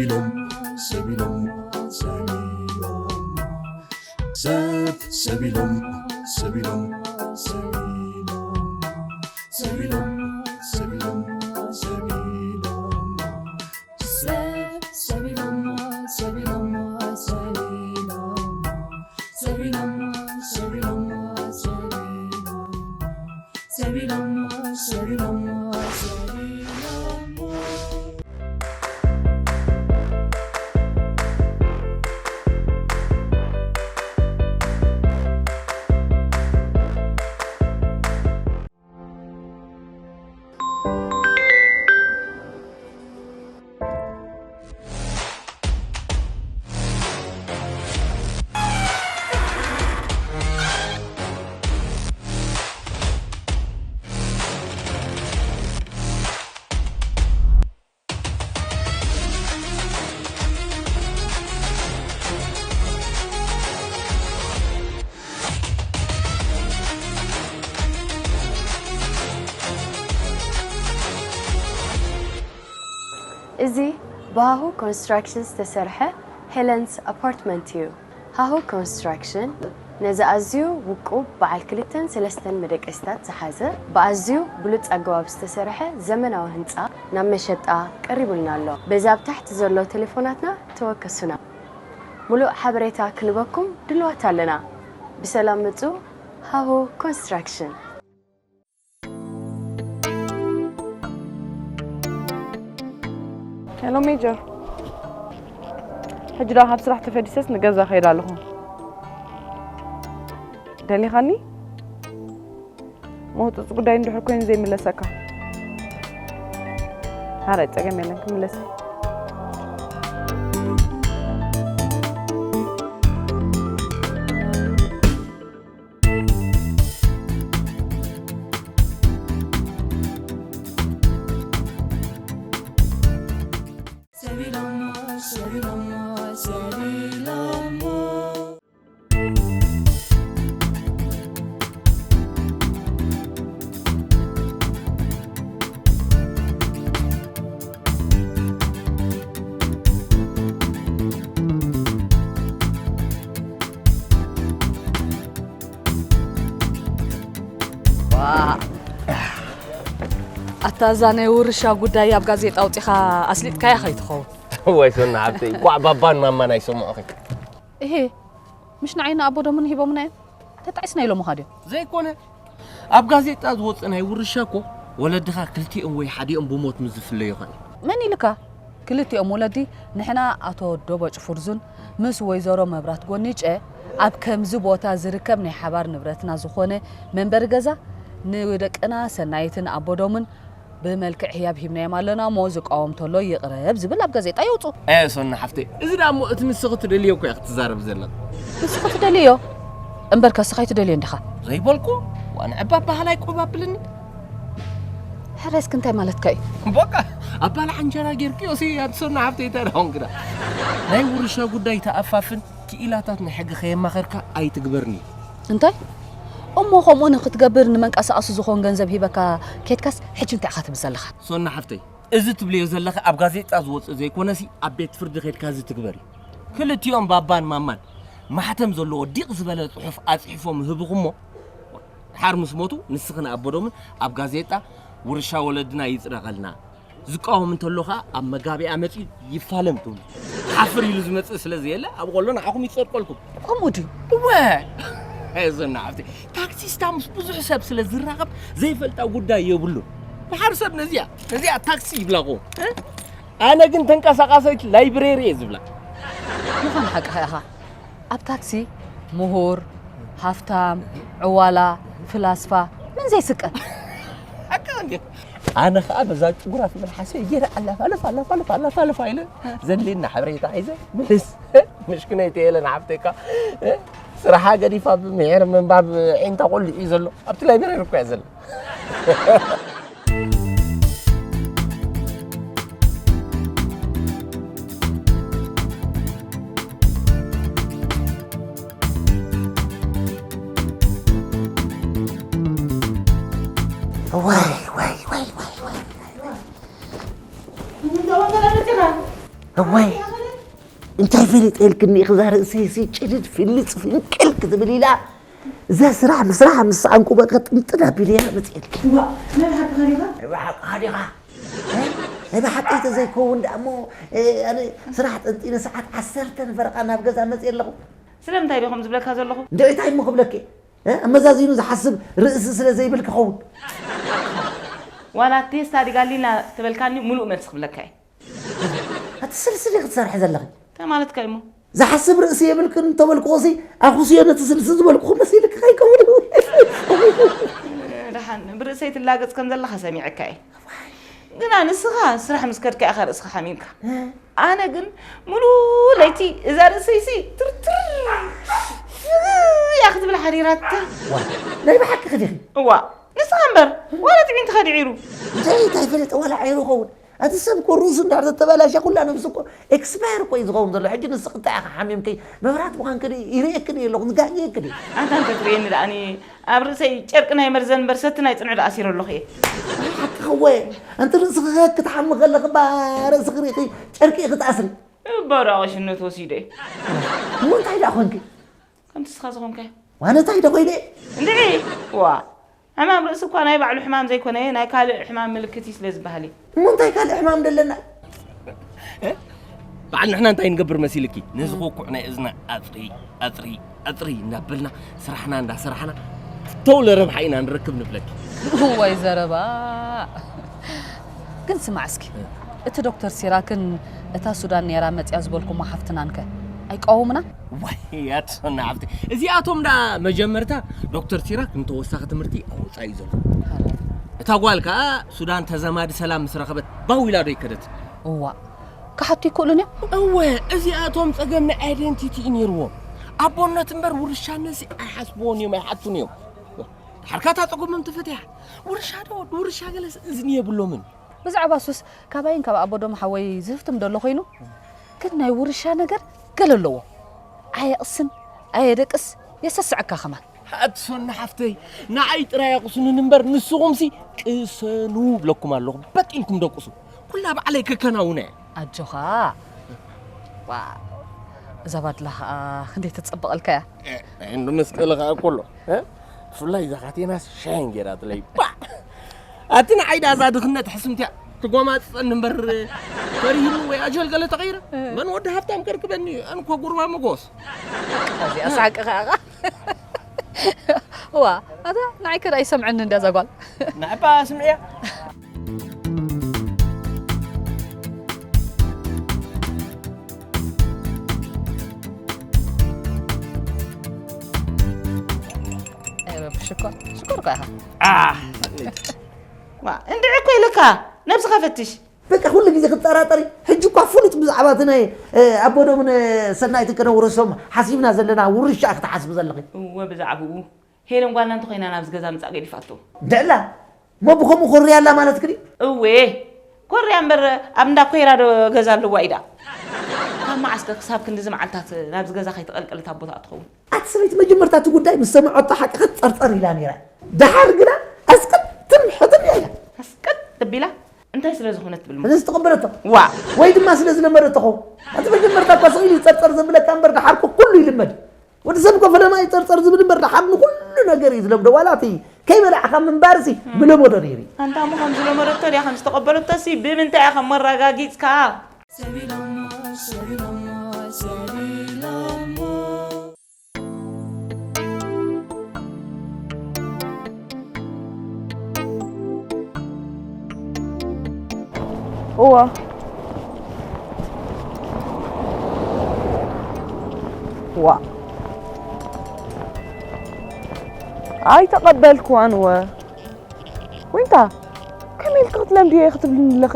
ኢሎም ሰብ ኢሎም ሰብ ኢሎም ሰብ ሰብ ኢሎም ሰብ ኢሎም ሰብ ኢሎም ሰብ ኢሎም ሰብ ኢሎም ሰብ ኢሎም ሰብ ሰብ ኢሎም ሰብ ኢሎም ሰብ ኢሎም ሰብ ኢሎም ሰብ ኢሎም ሰብ ኢሎም ሰብ ኢሎም ሰብ ኢሎም ሰብ ኢሎም እዚ ብሃሁ ኮንስትራክሽን ዝተሰርሐ ሄለንስ ኣፓርትመንት እዩ። ሃሁ ኮንስትራክሽን ነዚ ኣዝዩ ውቁብ በዓል ክልተን ሰለስተን መደቀሲታት ዝሓዘ ብኣዝዩ ብሉጽ ኣገባብ ዝተሰርሐ ዘመናዊ ህንጻ ናብ መሸጣ ቀሪቡልና ኣሎ። በዚ ኣብ ታሕቲ ዘሎ ቴሌፎናትና ተወከሱና። ሙሉእ ሓበሬታ ክንበኩም ድልዋት ኣለና። ብሰላም ምጹ። ሃሁ ኮንስትራክሽን። ሄሎ ሜጀር፣ ሕጂ ደኣ ካብ ስራሕ ተፈዲሰስ ንገዛ ከይድ ኣለኹ። ደሊኻኒ? መውፅፅ ጉዳይ እንድሕር ኮይኑ ዘይምለሰካ፣ ሓራይ ፀገም የለን፣ ክምለስ። ኣታ እዛ ናይ ውርሻ ጉዳይ ኣብ ጋዜጣ ኣውፂኻ ኣስሊጥካያ ከይትኸውን። ወይ ሶና ሓብተይ፣ እንኳዕ ባባን ማማን ኣይሰምዑኺ። እሄ፣ ምሽ ንዓይ ንኣቦ ዶምን ሂቦምና እዮም። ተጣዒስና ኢሎምኻ ድዮም? ዘይኮነ፣ ኣብ ጋዜጣ ዝወፅእ ናይ ውርሻ እኮ ወለድኻ ክልቲኦም ወይ ሓዲኦም ብሞት ምስ ዝፍለዩኻ እዩ። መን ኢልካ? ክልቲኦም ወለዲ ንሕና ኣቶ ዶቦጭ ፉርዙን ምስ ወይዘሮ መብራት ጎኒጨ ኣብ ከምዚ ቦታ ዝርከብ ናይ ሓባር ንብረትና ዝኾነ መንበሪ ገዛ ንደቅና ሰናይትን ኣቦዶምን ብመልክዕ ህያብ ሂብናዮም ኣለና እሞ ዝቃወም ተሎ ይቕረብ ዝብል ኣብ ጋዜጣ የውፁ። ኣየ ሶና ሓፍተይ፣ እዚ ደኣ እሞ እቲ ንስኺ ትደልዮ እኮ እያ ክትዛረብ ዘለኺ። ንስኺ ትደልዮ እምበር ከስኻ ኣይትደልዮ እንዲኻ። ዘይበልኩ ዋንዕባ ኣባህላ ኣይቆብ ኣብልኒ። ሕረስክ እንታይ ማለትካ እዩ? በቃ ኣባላ እንጀራ ጌርክዮ ሲ ኣቲ ሶና ሓፍተይ እንታይ ደኣ ኾንክዳ። ናይ ውርሻ ጉዳይ ተኣፋፍን ክኢላታት ናይ ሕጊ ከየማኸርካ ኣይትግበርኒ። እንታይ እሞ ከምኡ ንክትገብር ንመንቀሳቐሲ ዝኾን ገንዘብ ሂበካ ኬድካስ ሕጂ እንታይ ኢኻ ትብል ዘለኻ? ሶና ሓፍተይ እዚ ትብልዮ ዘለኺ ኣብ ጋዜጣ ዝወፅእ ዘይኮነሲ ኣብ ቤት ፍርዲ ኬድካ እዚ ትግበር እዩ። ክልቲኦም ባባን ማማን ማሕተም ዘለዎ ዲቕ ዝበለ ፅሑፍ ኣፅሒፎም ይህብኹ እሞ ድሓር ምስ ሞቱ ንስኽን ኣቦዶምን ኣብ ጋዜጣ ውርሻ ወለድና ይፅደቐልና ዝቃወም እንተሎ ኸዓ ኣብ መጋቢያ መፂኡ ይፋለም ትብሉ። ሓፍር ኢሉ ዝመፅእ ስለ ዘየለ ኣብ ቆሎ ንዓኹም ይፀድቀልኩም። ከምኡ ድዩ? እወ እዞና ኣብቲ ታክሲስታ ምስ ብዙሕ ሰብ ስለ ዝራኸብ ዘይፈልጣ ጉዳይ የብሉን። ድሓር ሰብ ነዚኣ ነዚኣ ታክሲ ይብላኹ። ኣነ ግን ተንቀሳቓሰይት ላይብሬሪ እየ ዝብላ። ምዃን ሓቅኻ ኢኻ። ኣብ ታክሲ ምሁር፣ ሃፍታም፣ ዕዋላ፣ ፍላስፋ መን ዘይስቀል? ሓቅኻ እንድየ። ኣነ ኸዓ በዛ ጭጉራፍ መልሓሰይ ገይረ ኣላፋልፍ ኣላፋልፍ ኣላፋልፍ ኢለ ዘድልየና ሓበሬታ ሒዘ ምልስ። ምሽክነይቲ ሄለን ሓፍተይ እኳ ስርሓ ገዲፋ ብምሒር ምንባብ ዒንታ ቆሊዑ እዩ ዘሎ። ኣብቲ ላይብረሪ እኳ እያ ዘላ። ወይ ወይ ወይ ወይ ወይ ወይ እንታይ ፈሊጠ ኢልክኒ ኢኺ? እዛ ርእሰይሲ ጭድድ ፍልጽ ፍንቅል ክትብል ኢላ፣ እዛ ስራሕ ምስራሕ ምስ ሰኣንኩ በቃ ጥምጥም ኣቢለያ መፅኤልኪ። እዋ፣ ናይ ብሓቅኻ ዲኻ? ናይ ብሓቅኻ ዲኻ? እ? ናይ ብሓቀይ ተዘይከውን ደኣ እሞ፣ እ፣ ኣነ ስራሕ ጠንጢነ ሰዓት ዓሰርተ ንፈረቓ ናብ ገዛ መፅእ ኣለኹ። ስለምንታይ ዲኹም ዝብለካ ዘለኹ? እንደ እንታይ እሞ ክብለኪ? እ? ኣመዛዚኑ ዝሓስብ ርእሲ ስለ ዘይብል ክኸውን። ዋላ ቴስታ ዲጋሊና ተበልካኒ፣ ሙሉእ መልሲ ክብለካ እየ። ኣቲ ስልሲ ዲኺ ትሰርሒ ዘለኺ? እንታይ ማለትካ እዩ እሞ? ዝሓስብ ርእሲ የብልክን እንተበልክዎሲ፣ ኣኹስዮ ነቲ ስልሲ ዝበልክኹ መሲልኪ ከይከውን። ደሓን፣ ብርእሰይ ትላገጽ ከም ዘለኻ ሰሚዐካ እየ። ግና ንስኻ ስራሕ ምስ ከድካ ኢኻ ርእስኻ ሓሚምካ። ኣነ ግን ሙሉእ ለይቲ እዛ ርእሰይሲ ትርትር እያ ክትብል ሓዲራታ። ዋ፣ ናይ ብሓቂ ዲኺ? እዋ፣ ንስኻ እምበር፣ ዋላ ትዕቢንትኻ ድዒሩ። እንታይ፣ እንታይ ፈለጠ፣ ዋላ ዓይሩ ኸውን። ኣቲ ሰብ እኮ ርእሱ እንድሕር ተተበላሸ፣ ኩላ ነብሱ እኮ ኤክስፓየር እኮ እዩ ዝኸውን ዘሎ። ሕጂ ንስኺ እንታይ ኢኺ ሓሚምኪ? መብራት ምዃንኪ ድዩ? ይርእየኪ ድዩ ኣለኹ? ዝጋግየኪ ድዩ? ኣንታ እንተ ትርእየኒ ደኣኒ፣ ኣብ ርእሰይ ጨርቂ ናይ መርዘን እምበር ሰቲ ናይ ጽንዒ ደኣ ኣሲረ ኣለኹ እየ። ሓቅኺ እወ። ኣንቲ ርእስኺ ክትሓሚ ከለኺ፣ እባ ርእስኺ ርኢኺ ጨርቂ ኢኺ ትኣስሪ። እባ ደኣ ቀሽነት ወሲደ። እሞ እንታይ ደኣ ኾንኪ? ከምቲ ንስኻ ዝኾንካዮ። ዋነ እንታይ ዶ ኮይነ? እንድዒ! ዋ! ሕማም ርእሲ እኳ ናይ ባዕሉ ሕማም ዘይኮነ፣ ናይ ካልእ ሕማም ምልክት እዩ ስለ ዝበሃል እዩ። እሞ እንታይ ካልእ ሕማም ደለና? በዓል ንሕና እንታይ ንገብር መሲልኪ? ነዚ ኮኩዕ ናይ እዝና ኣጽሪ፣ ኣጽሪ፣ ኣጽሪ እናበልና ስራሕና እንዳሰራሕና ፍተው ለረብሓ ኢና ንረክብ ንብለኪ። እዋይ ዘረባ! ግን ስማዕ እስኪ፣ እቲ ዶክተር ሲራክን እታ ሱዳን ነይራ መጽያ ዝበልኩማ ሓፍትናን ከ ኣይቃወሙና? ዋይ፣ ኣቲ ሶና ሓፍተይ፣ እዚኣቶም ደኣ መጀመርታ ዶክተር ሲራክ ንተወሳኺ ትምህርቲ ኣብ ወጻኢ እዩ ዘሎ። እታ ጓል ከኣ ሱዳን ተዛማዲ ሰላም ምስ ረኸበት ባው ኢላ ዶ ይከደት? እዋ፣ ክሓቱ ይክእሉን እዮም። እወ፣ እዚኣቶም ጸገም ናይ ኣይደንቲቲ እዩ ነይርዎም። ኣቦነት እምበር ውርሻነትሲ ኣይሓስብዎን እዮም፣ ኣይሓቱን እዮም። ድሓርካ እታ ጸገሞም ተፈቲሓ። ውርሻ ዶ፣ ውርሻ ገለስ እዝኒ የብሎምን። ብዛዕባ እሱስ ካባይን ካብ ኣቦዶም ሓወይ ዝህፍትም ደሎ ኮይኑ፣ ግን ናይ ውርሻ ነገር ገለ ኣለዎ። ኣየቕስን፣ ኣየደቅስ፣ የሰስዐካ ከማን። ኣቲ ሶና ሓፍተይ፣ ንዓይ ጥራይ ኣቕስኑኒ እምበር ንስኹምሲ ቅሰኑ ብለኩም ኣለኹ። በጥ ኢልኩም ደቅሱ። ኩላ ባዕለይ ከከናውና እየ። ኣጆኻ። ዋ፣ እዛ ባድላ ኸኣ ክንደይ ተጸብቐልካ እያ። እ፣ እንዶ መስቀል ኸኣ እኮ ኣሎ። እ? ብፍላይ እዛ ካቴናስ ሻይን ጌራትለይ። ባ! ኣቲ ንዓይ ደኣ እዛ ድኽነት ሕስምትያ ትጎማጽጸኒ እምበር፣ ፈሪህኒ ወይ ኣጀል ገለ ተቐይረ፣ እ። መን ወዲ ሃብታም ከርክበኒ? ኣንኮ ጉርማ መጎስ። እዚኣ ሳቂ ኸኣ። ዋ፣ ኣታ ንዓይ ከዳ ይሰምዐኒ እንዳ እዛ ጓል። ንዕባ ስምዕያ። ሽኮር፣ ሽኮር እኮ ኢኻ። ኣህ፣ ዋ፣ እንድዒ እኮ ኢለካ፣ ነብስኻ ፈትሽ። በቃ ኩሉ ግዜ ክትጠራጠሪ። ሕጂ እኳ ፍሉጥ ብዛዕባ እቲ ናይ፣ እ፣ ኣቦዶምን ሰናይትን ከነውርሶም ሓሲብና ዘለና ውርሻ ክትሓስቢ ዘለኺ። እወ፣ ብዛዕባኡ። ሄለን ጓልና እንተኾይና ናብዚ ገዛ ምጻእ ገዲፋቶ። እንድዕላ፣ እሞ ብኸምኡ ኮርያ ኣላ ማለት ክዲ? እወ፣ ኮርያ እምበር ኣብ እንዳ ኮይራ ዶ ገዛ ኣለዋ ኢዳ። ካብ መዓስ ከ ክሳብ ክንድዚ መዓልታት ናብዚ ገዛ ከይተቐልቀለት ኣብ ቦታኣ ትኸውን? ኣቲ ሰበይቲ መጀመርታ እቲ ጉዳይ ምስ ሰምዐቶ ሓቂ ክትጸርጸር ኢላ ነይራ። ደሓር ግና ኣስቀጥም ሕጥም ኢላ። ኣስቀጥ ኣቢላ እንታይ ስለ ዝኾነት ትብል እሞ? ስለ ዝተቐበለቶ። ዋ። ወይ ድማ ስለ ዝለመደቶ ኸውን። ኣቲ መጀመርታ እኳ ስቕ ኢሉ ይጸርጸር ዘብለካ እምበር ደሓር እኮ ኩሉ ይልመድ። ወዲ ሰብ እኮ ፈለማ ይጸርጸር ዝብል እምበር ደሓር ንኹሉ ነገር እዩ ዝለምዶ። ዋላ እቲ ከይበላዕካ ምንባርሲ ምለመዶ ነይሩ እዩ። ኣንታ እሞ ከም ዝለመደቶ ድያ ከም ዝተቐበለቶሲ ብምንታይ ኢኻ መረጋጊጽካ? ሰቢሎሞ፣ ሰቢሎሞ፣ ሰቢሎሞ። እዋ። ዋ። ኣይተቐበልክዋን እወ። ወይንታ፣ ከመይ ኢልኪ ክትለምድዮ ኢኺ ትብልኒ ኣለኺ?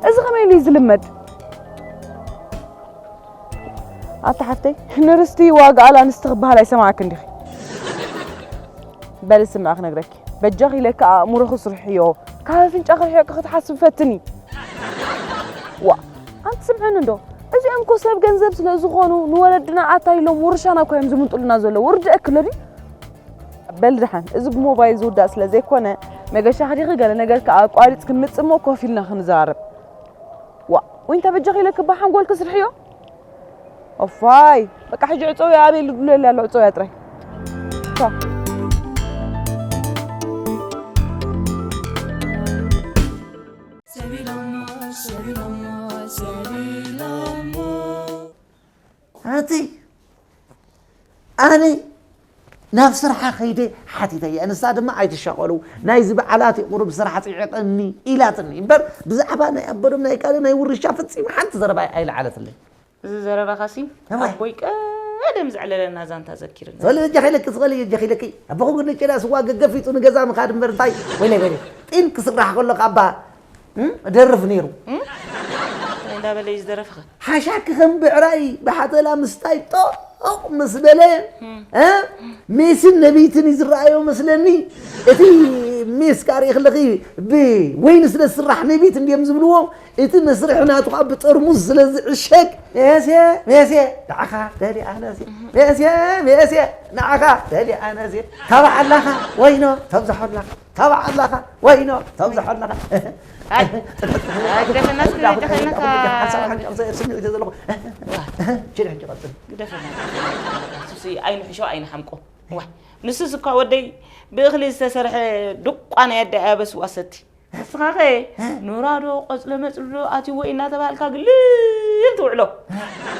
እዚ ከመይ ኢሉ እዩ ዝልመድ? ኣታ ሓፍተይ፣ ንርስቲ ዋጋ ኣል ኣንስቲ ክበሃል ኣይሰማዕክን ዲኺ? በሊ ስምዒ ክነግረኪ። በጃኺ ኢለኪ ኣእምሮኺ ስርሕዮ። ካብ ኣፍንጫኺ ርሒቕኪ ክትሓስቢ ፈትኒ። ዋ፣ ኣንቲ ስምዕኒ እንዶ። እዚኦም እኮ ሰብ ገንዘብ ስለ ዝኾኑ ንወለድና ኣታ ኢሎም ውርሻና እኮ እዮም ዝምንጥሉና ዘለዉ። ውርድእኪ ኣሎ ድዩ? በሊ ደሓን፣ እዚ ብሞባይል ዝውዳእ ስለ ዘይኮነ፣ መገሻ ክዲኺ ገለ ነገር ከኣ ኣቋሪጽ ክንምጽእ እሞ ኮፍ ኢልና ክንዘራረብ። ዋ፣ ወይ እንታይ በጃኺ ኢለኪ፣ ብሓንጎልኪ ስርሕዮ። ኦፋይ፣ በቃ ሕጂ ዕፀውያ ኣበይ ልድለል ያለ ዕፀውያ ጥራይ። ቻው። ኣቲ ኣነ ናብ ስርሓ ከይደ ሓቲተያ፣ ንሳ ድማ ኣይትሻቐሉ፣ ናይዚ በዓላት እዩ ቁሩብ ስራሕ ፅዒቐኒ ኢላትኒ እምበር ብዛዕባ ናይ ኣቦዶም ናይ ካልእ ናይ ውርሻ ፈፂሙ ሓንቲ ዘረባ ኣይለዓለትለይ። እዚ ዘረባኻሲ ኣቦይ ቀደም ዘዕለለና ዛንታ ዘኪርኒ። ዝበሊ በጃኺ ኢለኪ ዝበሊ በጃኺ ኢለኪ ኣቦኹም ግን ጭዳ ስዋ ገገፊጡ ንገዛ ምኻድ እምበር እንታይ ወይለይ ወይለይ ጢን ክስራሕ ከሎ ካባ ደርፍ ነይሩ። እንታይ እንዳበለ እዩ ዝደረፍኸ? ሓሻኪ ከም ብዕራይ ብሓተላ ምስታይ ጦቕ ምስ በለ እ ሜስን ነቢትን እዩ ዝረኣዮ መስለኒ። እቲ ሜስ ካርኢ ክለኺ ብወይኒ ስለ ዝስራሕ ነቢት እንድዮም ዝብልዎ እቲ መስርሒ ናቱ ከዓ ብጠርሙዝ ስለ ዝዕሸግ ሜሴ ሜሴ ንዓኻ ደሊ ኣነሴ ሜሴ ሜሴ ንዓኻ ደሊ ኣነሴ ታባዕ ኣላኻ ወይኖ ተብዝሖ ኣላኻ ታባዕ ኣላኻ ወይኖ ተብዝሖ ኣላኻ ግደፈና እስኪ ግደፈና ሓሳብ ሓንጫቕ ዘየር ስምዒት ዘለኹ ችል ሕጂ ቀፅል ግደፈና ሱሲ ኣይንሕሾ ኣይንሓምቆ ዋ ንሱስ እኳ ወደይ ብእኽሊ ዝተሰርሐ ድቋ ናይ ኣደ ኣያበስዋ ሰቲ ንስኻኸ ኖራዶ ቆፅለ መፅልዶ ኣትዎ እናተባሃልካ ግልል ትውዕሎ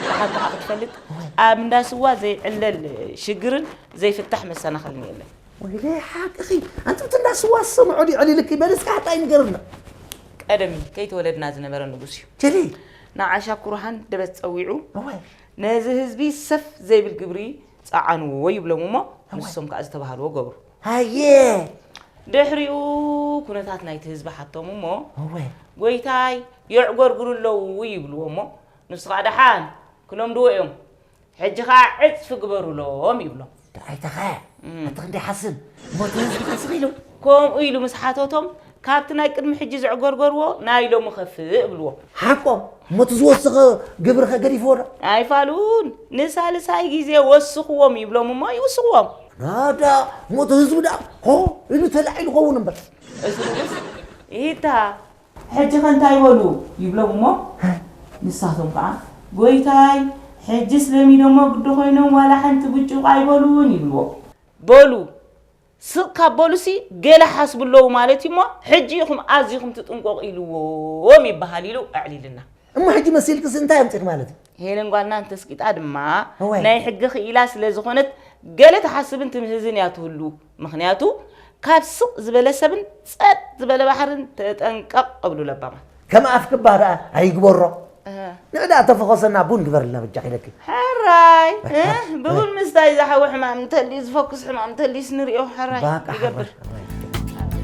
ብሓቂ ክትፈልጥ ኣብ እንዳ ስዋ ዘይዕለል ሽግርን ዘይፍታሕ መሰናኽልን የለን ወይለይ ሓቅኺ ኣንቱም እንዳ ስዋ ዝሰምዖ ድዩ ዕሊልኪ በል እስካ ሓታ ይንገርና ቀደም ከይተወለድና ዝነበረ ንጉስ እዩ ጀሊ ንዓሻ ኩርሃን ደበት ፀዊዑ እወ ነዚ ህዝቢ ሰፍ ዘይብል ግብሪ ፀዓንዎ ይብሎም እሞ ንሶም ከዓ ዝተባሃልዎ ገብሩ ሃየ ድሕሪኡ ኩነታት ናይቲ ህዝቢ ሓቶም እሞ እወ ጎይታይ የዕጎርጉሩ ኣለዉ ይብልዎ እሞ ንሱ ከዓ ደሓን ክለምድዎ እዮም ሕጂ ከዓ ዕፅፊ ግበሩሎም ይብሎም ደዓይተኸ ኣቲ ክንደይ ሓስን ሞት ህዝቢ ከስብ ኢሉ ከምኡ ኢሉ ምስ ሓተቶም ካብቲ ናይ ቅድሚ ሕጂ ዘዕጎርጎርዎ ናይ ሎሚ ከፍእ እብልዎ ሓቆም ሞት ዝወሰኸ ግብርኸ ገዲፍዎ ዶ ኣይፋሉን ንሳልሳይ ግዜ ወስኽዎም ይብሎም እሞ ይውስኽዎም ናዳ ሞት ህዝቢ ደኣ ሆ ኢሉ ተላዒሉ ኸውን እምበር እሱ ንጉስ ይሂታ ሕጂ ከ እንታይ በሉ ይብሎም እሞ ንሳቶም ከዓ ጎይታይ ሕጅስ ለሚዶሞ ግዲ ኮይኖም ዋላ ሓንቲ ብጩቕ ኣይበሉን ይብልዎ በሉ ስቕ ካብ በሉሲ ገለ ሓስቡ ኣለዉ ማለት እዩ እሞ ሕጂ ኢኹም ኣዚኹም ትጥንቀቑ ኢልዎም ይበሃል ኢሉ ኣዕሊልና እሞ ሕጂ መሲልክስ እንታይ ኣምፂክ ማለት እዩ ሄለን ጓልና እንተስቂጣ ድማ እወ። ናይ ሕጊ ክኢላ ስለ ዝኾነት ገለ ትሓስብን ትምህዝን እያ ትህሉ። ምኽንያቱ ካብ ስቕ ዝበለ ሰብን ጸጥ ዝበለ ባሕርን ተጠንቀቕ እብሉ ለባማት። ከም ኣፍ ክባ ደኣ ኣይግበሮ። እህ። ንዕ ደኣ ተፈኾሰና ቡን ግበርልና በጃኺ ኢለኪ። ሕራይ እህ፣ ብቡን ምስታይ ዝሓዊ ሕማም እንተልዩ ዝፈኩስ ሕማም እንተልዩስ ንሪኦ ሕራይ ባቃ ይገብር። ሓጎስ።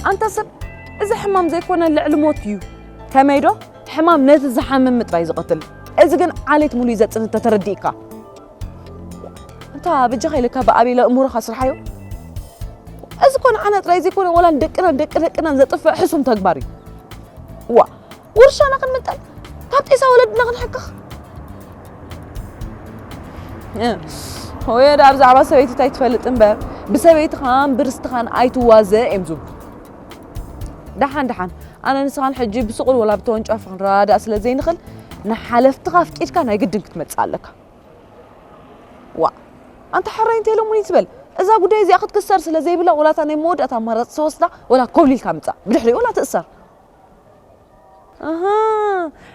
ኣንታ ሰብ እዚ ሕማም ዘይኮነ ልዕሊ ሞት እዩ። ከመይ ዶ? እቲ ሕማም ነቲ ዝሓምም ጥራይ ዝቐትል። እዚ ግን ዓሌት ሙሉ እዩ ዘጽንት ተተረዲእካ። እንታ በጃኻ ኢለካ ብኣቤለ እምሮኻ ስርሓዮ። እዚ ኮነ ዓና ጥራይ ዘይኮነ ወላ ንደቅናን ደቂ ደቅናን ዘጥፍእ ሕሱም ተግባር እዩ። ዋ ውርሻና ክንምንጠል ካብ ጤሳ ወለድና ክንሕክኽ እ፣ ወዮ ደኣ ብዛዕባ ሰበይቲ እንታይ ትፈልጥ እምበር ብሰበይትኻን ብርስትኻን ኣይትዋዘ እዮም ዝብሉ። ደሓን ደሓን ኣነ ንስኻን ሕጂ ብስቑል ወላ ብተወንጫፊ ክንረዳዳእ ስለ ዘይንኽእል ንሓለፍትኻ ኣፍቂድካ ናይ ግድን ክትመጽእ ኣለካ። ዋእ ኣንታ ሕራይ እንታይ ኢሎሙኒ ትበል እዛ ጉዳይ እዚኣ ክትክሰር ስለ ዘይብላ ወላ እታ ናይ መወዳእታ ኣማራጺ ትወስዳ ወላ ኮብሊልካ ምጻእ ብድሕሪኡ ወላ ትእሰር። ኣሃ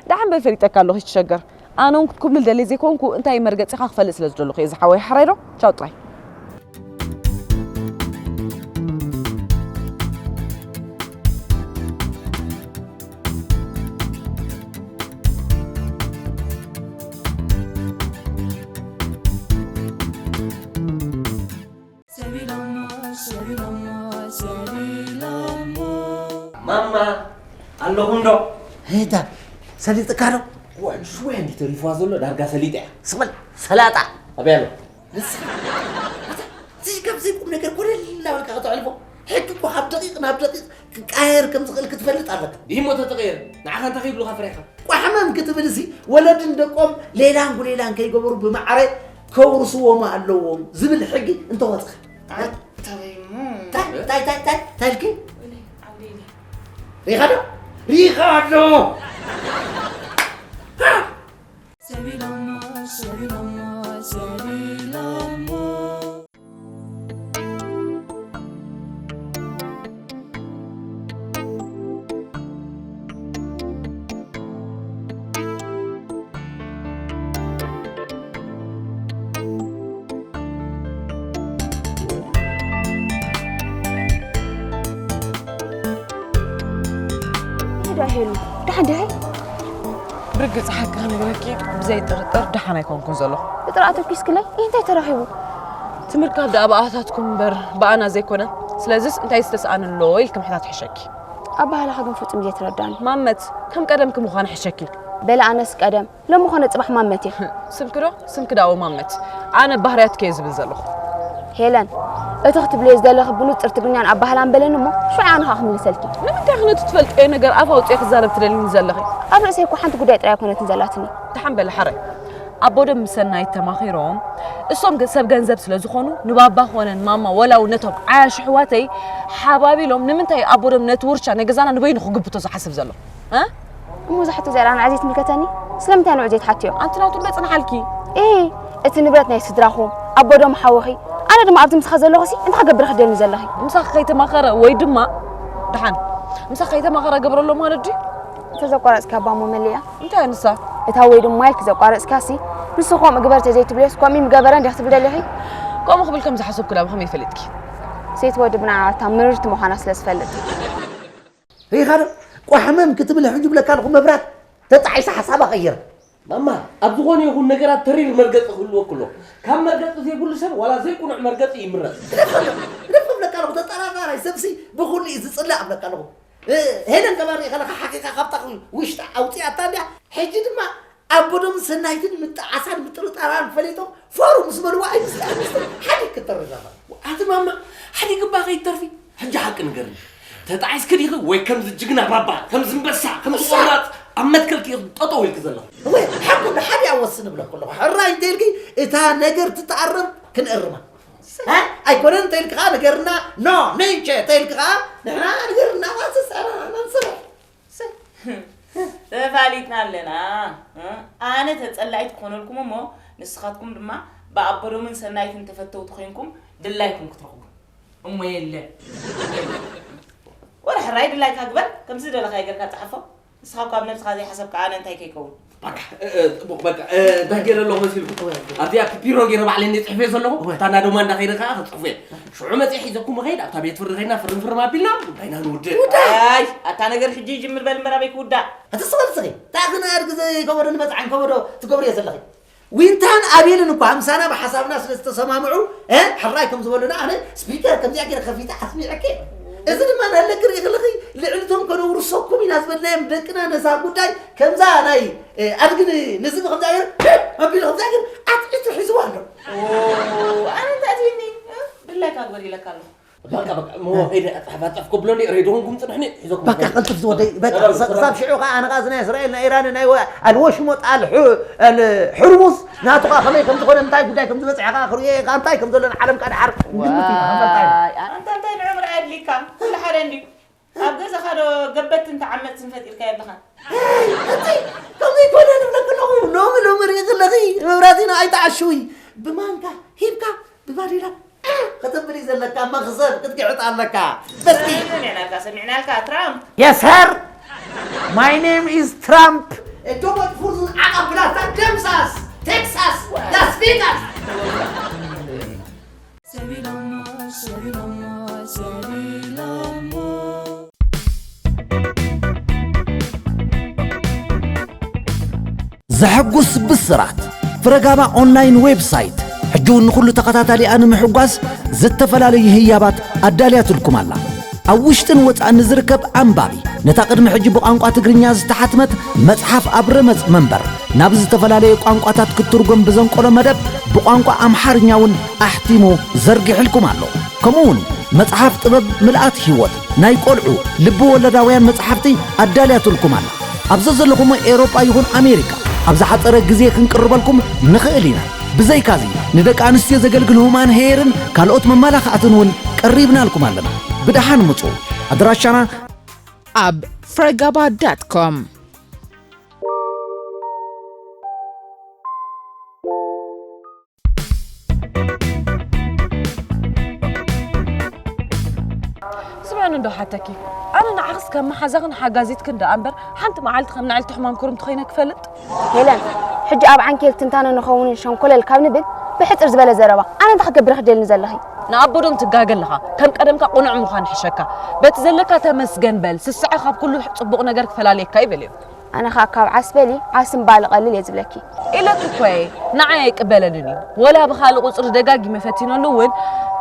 ደሓን በል ፈሊጠካ ኣለኹ ይትሸገር። ኣነ እውን ክትኩብልል ደልየ ዘይኮንኩ እንታይ መርገጺኻ ክፈልጥ ስለ ዝደለኹ እየ ዝሓወይ። ሕራይ ዶ? ቻው ጥራይ። ማማ ኣለኹም ዶ? ሄዳ ሰሊጥካ ዶ? ውሕድ ሽወያ እንዲ ተሪፍዋ ዘሎ ዳርጋ ሰሊጣ እያ። ስቕ በል ሰላጣ። ኣበይ ኣሎ? ንስኻ፣ ኣታ፣ እዚ ካብ ዘይቁም ነገር ኮለል እናበልካ ከተሕልፎ፣ ሕጂ እኮ ካብ ደቂቕ ናብ ደቂቕ ክቃየር ከም ዝኽእል ክትፈልጥ ኣለካ። ይህ ሞ ተተቐየረ፣ ንዓኻ እንታይ ከይብሉኻ ፍሪኻ? ቋሕመም ክትብል እዚ፣ ወለድን ደቆም ሌላን ጉሌላን ከይገበሩ ብማዕረ ከውርስዎም ኣለዎም ዝብል ሕጊ እንተወፅኻ። ኣታ በይሞ። ታይ፣ ታይ፣ ታይ፣ ታይ፣ ታይ ኢልኪ? ወይኔ፣ ዓውደ ኢለ። ሪኻ ዶ? ሪኻ ዶ? ሰቢሎሞ፣ ሰቢሎሞ፣ ሰቢሎሞ። ሄዳ ሄሉ፣ ደሓን ዲኺ? ብርግጽ ሓቂ ክነግረኪ፣ ብዘይ ጥርጥር ደሓን ኣይኮንኩን ዘለኹ። ብጥርዓት ተኪስክለይ? ይህ እንታይ ተራኺቡ? እቲ ምርካብ ደኣ ብኣባታትኩም እምበር ብኣና ዘይኮነ። ስለዚስ እንታይ ዝተስኣነ ኣሎ ኢልኪ ምሕታት ይሕሸኪ። ኣባህላኻ ግን ፍጹም ዘይተረዳኒ። ማመት፣ ከም ቀደምኪ ምዃን ይሕሸኪ። በለ ኣነስ ቀደም፣ ሎሚ ኾነ ጽባሕ ማመት እየ። ስምኪ ዶ? ስምኪ ደኣ ማመት። ኣነ ባህርያትኪ እየ ዝብል ዘለኹ። ሄለን፣ እቲ ክትብልዮ ዝደለኺ ብንጹር ትግርኛን ኣባህላን በለኒ እሞ፣ ሽዑ ኣነ ኸኣ ክምልሰልኪ። ንምንታይ ኢኺ ነቲ ትፈልጥዮ ነገር ኣፍ ኣውጺኤ ክዛረብ ትደልይኒ ዘለኺ? ኣብ ርእሰይ እኮ ሓንቲ ጉዳይ ጥራይ ኣይኮነትን ዘላትኒ። ደሓን በሊ ሓራይ። ኣቦዶም ምስ ሰናይት ተማኺሮም፣ እሶም ገ-፣ ሰብ ገንዘብ ስለ ዝኾኑ፣ ንባባ ኾነ ንማማ፣ ወላ እውን ነቶም ዓያሹ ኣሕዋተይ ሓባቢሎም፣ ንምንታይ ኣቦዶም ነቲ ውርሻ ናይ ገዛና ንበይኑ ክግብቶ ዝሓስብ ዘሎ? እ? እሞ እዛ ሕቶ እዚኣ ንዓይ ዘይትምልከተኒ? ስለምንታይ ንዑ ዘይትሓትዮ? ኣንቲ ናቱ እንዶ ጽንሓልኪ። እሂ፣ እቲ ንብረት ናይ ስድራኹም፣ ኣቦዶም ሓውኺ፣ ኣነ ድማ ኣብዚ ምሳኻ ዘለኹሲ እንታይ ክገብር ክደልኒ ዘለኺ? ምሳኺ ከይተማኸረ ወይ ድማ፣ ደሓን፣ ምሳኺ ከይተማኸረ ገብረሎ ማለት ድዩ? እንተ ዘቋረጽካ እባ እሞ መሊኣ። እንታይ ንሳ? እታ ወይ ድማ ኢልኪ ዘቋረጽካሲ፣ ንሱ ከምኡ ግበር ተዘይትብልዮስ፣ ከምኡ ምገበረ እንዲያ ክትብል ደሊኺ? ከምኡ ክብል ከም ዝሓሰብኩ ዳ ብኸመይ ፈሊጥኪ? ሴት ወዲ ብንዓታ ምርርቲ ምዃና ስለ ዝፈልጥ። ሪኢኻ ዶ? ቋሕመም ክትብል ሕጂ ብለካ ኣለኹ መብራት ተጣዒሳ ሓሳባ ቀይራ። ማማ፣ ኣብ ዝኾነ ይኹን ነገራት ተሪር መርገጺ ክህልወኩ ኣሎ። ካብ መርገጺ ዘይብሉ ሰብ ዋላ ዘይቅኑዕ መርገጺ ይምረጽ። ግደፍ፣ ግደፍ እብለካ ኣለኹ፣ ተጠራጣራይ ሰብሲ ብኹሉ እዩ ዝጽላእ እብለካ ኣለኹ። እ፣ ሄለን ከማን ሪኢኻ ኣለኻ ሓቂቓ ካብታ ውሽጣ ኣውጺኣታ እንድያ። ሕጂ ድማ ኣቦዶም ሰናይትን ምጥዓሳን ምጥርጣራን ፈሊጦም ፎሩ ምስ በልዋ ኣይምስቲ ኣይምስቲ ሓዲግ ክትተርፍ ኢኻ። ኣቲ ማማ፣ ሓዲግ እባ ከይትተርፊ። ሕጂ ሓቂ ንገርኒ። ተጣዒስኪ ዲኺ ወይ ከምዚ ጅግና ባባ፣ ከምዚ ኣንበሳ፣ ከምዚ እሳ! ቆራጽ ኣብ መትከልኪ ኢኺ ጠጠው ኢልኪ ዘለኺ? ወይ ሓቁ ንሓደ ኣወስን እብለኩ ኣለኹ። ሕራይ እንተኢልኪ እታ ነገር ትተኣረም ክንእርማ። እሳ! እ? ኣይኮነን እንተኢልኪ ኸዓ ንገርና፣ ኖ፣ ሜንቸ እንተኢልኪ ኸዓ ንሕና ንገርና፣ ዋስስ፣ ኣረ፣ መንስር። እሳ! ተፋሊጥና ኣለና። እ? ኣነ ተጸላኢት ክኾነልኩም እሞ ንስኻትኩም ድማ ብኣቦዶምን ሰናይትን ተፈተውቲ ኮይንኩም ድላይኩም ክትረኽቡ። እሞ የለ። ወላ ሕራይ ድላይካ ግበር፣ ከምዚ ዝደለኻዮ ጌርካ ጸሓፎ። ንስኻ እኳ ኣብ ነብስኻ ዘይሓሰብካ ኣነ እንታይ ከይከውን? በቃ፣ እ፣ እ፣ ጽቡቕ፣ በቃ፣ እ፣ እንታይ ገይረ ኣለኹ መሲልኩም? እወ። ኣብዚኣ ፒፒሮ ገይረ ባዕለይ እንደ ጽሕፈ ዘለኹ፣ እወ። እታ ናዶማ እንዳኸይደ ከኣ ክጽሕፎ እየ። ሽዑ መጺአ ሒዘኩም እኸይድ፣ ኣብታ ቤት ፍርዲ ኸይድና ፍርም ፍርም ኣቢልና ጉዳይና ንውድእ። ውዳእ! ኣይ፣ ኣታ ነገር ሕጂ ይጅምር በል እምበር ኣበይ ክውዳእ? እቲ ስቕ በል ስኺ፣ እንታይ ክነኣድ ግዜ ከበዶ ንመጽዓን ከበዶ ትገብርዮ ዘለኺ? ዊንታን ኣቤልን እኳ ምሳና ብሓሳብና ስለ ዝተሰማምዑ፣ እ፣ ሕራይ ከም ዝበሉና ኣነ ስፒከር ከምዚኣ ገይረ ከፊተ ኣስሚዐኪ። እዚ ድማ ንህለኪ ርኢ ከለኺ ልዕሊ እቶም ከነውርሰኩም ኢና ዝበልናዮም ደቅና ነዛ ጉዳይ ከምዛ ናይ፣ እ፣ ኣድጊ ን-፣ ንዝቢ ከምዚኣ ገይሩ ኣቢሉ ከምዚኣ ገይሩ ኣትዒቱ ሒዝዋ ኣሎ። ኦ፣ ኣነ እንታይ ትብልኒ? እ፣ ድላይካ ግበር ኢለካ ኣለኹ። በቃ፣ በቃ፣ እሞ ከይደ ኣጻሕፍ፣ ኣጻሕፍ ከብሎ እንዲ፣ ሬድዮኹም ጽንሕኒ፣ ሒዘኩም በቃ፣ ከይደ። ቅልጥፍ ዝወደይ፣ በቃ፣ በቃ፣ ክሳብ፣ በቃ። ክሳብ ሽዑ ከኣ ኣነ ከኣ እዚ ናይ እስራኤል ናይ ኢራን ናይ ወ-፣ ኣልወሽሞጥ ኣል ሑ-፣ ኣል ሕርሙዝ ናቱ ከኣ ከመይ ከም ዝኾነ፣ እንታይ ጉዳይ ከም ዝበጽሐ ከኣ ክርእዮ እየ፣ ከኣ እንታይ ከም ዘሎ ንዓለም ከኣ ደሓር ግምት እዩ፣ ከፈልጣ እዩ። ዋይ፣ ኣንታ እንታይ ንዑ ምርኣይ ኣድሊካ? ኩሉ ሓደ እንድዩ። ኣብ ገዛኻ ዶ ገበትን ተዓመጽትን ፈጢርካ ኣለኻ? ኣይ፣ ኣቲ፣ ከምኡ ይኮነ ንብለኪ ኣለኹ። ሎሚ፣ ሎሚ ርኢ ከለኺ መብራቲና ኣይተዓሽዊ። ብማንካ ሂብካ ብባዴላ ከተብሊ ዘለካ መኽዘብ ክትግዕጥ ኣለካ። በስቲ። ሰሚዕናልካ፣ ሰሚዕናልካ፣ ትራምፕ። Yes, sir. My name is Trump. A double further ዓቃብ ብላታ ደምሳስ፣ ቴክሳስ፣ ላስ ቬጋስ። ሰቢሎሞ፣ ሰቢሎሞ፣ ሰቢሎሞ። ዘሐጉስ ብስራት! ፍረጋማ ኦንላይን ዌብሳይት፣ ሕጂ እውን ንኹሉ ተኸታታሊኣ ንምሕጓስ ዝተፈላለዩ ህያባት ኣዳልያትልኩም ኣላ። ኣብ ውሽጥን ወጻእን ንዝርከብ ኣንባቢ፣ ነታ ቅድሚ ሕጂ ብቋንቋ ትግርኛ ዝተሓትመት መጽሓፍ ኣብ ረመጽ መንበር ናብ ዝተፈላለየ ቋንቋታት ክትትርጎም ብዘንቆሎ መደብ፣ ብቋንቋ ኣምሓርኛ እውን ኣሕቲሙ ዘርጊሕልኩም ኣሎ። ከምኡ እውን መጽሓፍ ጥበብ ምልኣት ህይወት ናይ ቆልዑ ልቢ ወለዳውያን መጽሓፍቲ ኣዳልያትልኩም ኣላ። ኣብ ዘዘለኹሞ ኤውሮጳ ይኹን ኣሜሪካ ኣብ ዝሓጸረ ግዜ ክንቅርበልኩም ንኽእል ኢና። ብዘይካዚ ንደቂ ኣንስትዮ ዘገልግል ሁማን ሄርን ካልኦት መመላኽዕትን እውን ቀሪብናልኩም ኣለና። ብደሓን ምጹ። ኣድራሻና ኣብ ፍረጋባ ዳት ኮም። ስምዕኒ እንዶ ሓተኪ፣ ኣነ ንዓኽስ ከም መሓዛኽን ሓጋዚትክን ደኣ እምበር፣ ሓንቲ መዓልቲ ከም ንዕልቲ ሕማም ክርምቲ ኮይነ ክፈልጥ? ሄለን፣ ሕጂ ኣብ ዓንኬል ትንታነ ንኸውንን ሸንኮለል ካብ ንብል፣ ብሕጽር ዝበለ ዘረባ፣ ኣነ እንታይ ክገብር ክደልኒ ዘለኺ? ንኣቦዶም ትጋገ ኣለኻ። ከም ቀደምካ ቅኑዕ ምዃን ይሕሸካ። በቲ ዘለካ ተመስገን በል፣ ስስዐ ካብ ኩሉ ጽቡቕ ነገር ክፈላልየካ እዩ በልዮም። ኣነ ኸኣ ካብ ዓስ በሊ፣ ዓስ እምበኣል ይቐልል እየ ዝብለኪ። ኢለኪ እኮ እየ፣ ንዓይ ኣይቅበለንን እዩ። ወላ ብኻልእ ቁጽሪ ደጋጊመ ፈቲነሉ እውን፣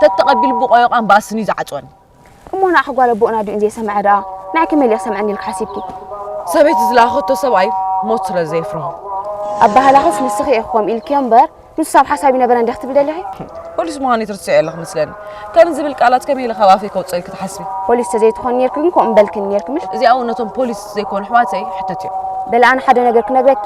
ተተቐቢሉ ብቆዮቓን ባእስን እዩ ዝዓጽወኒ። እሞ ንዓኺ ጓል ኣቦኡ ናዲኡን ዘይሰምዐ ደኣ፣ ንዓይ ከመይ ኢሉ ክሰምዐኒ ኢልኪ ሓሲብኪ? ሰበይቲ ዝለኣኸቶ ሰብኣይ ሞት ስለ ዘየፍርሆ። ኣበሃህላኽስ ንስኺ ኢኺ ከምኡ ኢልክዮ እምበር፣ ንሱ ኣብ ሓሳብ ይነበረ እንዲያ ክትብሊ ደሊኺ? ፖሊስ ምዃነይ ትርስዒ ኣለኺ መስለኒ። ከምዚ ዝብል ቃላት ከመይ ኢለ ካብ ኣፈይ ከውጽእ ኢልኪ ትሓስቢ? ፖሊስ ተዘይትኾኒ ነይርኪ ግን ከምኡ ምበልክኒ ነይርኪ ምሽ? እዚኣ እውን ነቶም ፖሊስ ዘይኮኑ ኣሕዋተይ ሕተትዮም። በሊ ኣነ ሓደ ነገር ክነግረኪ፣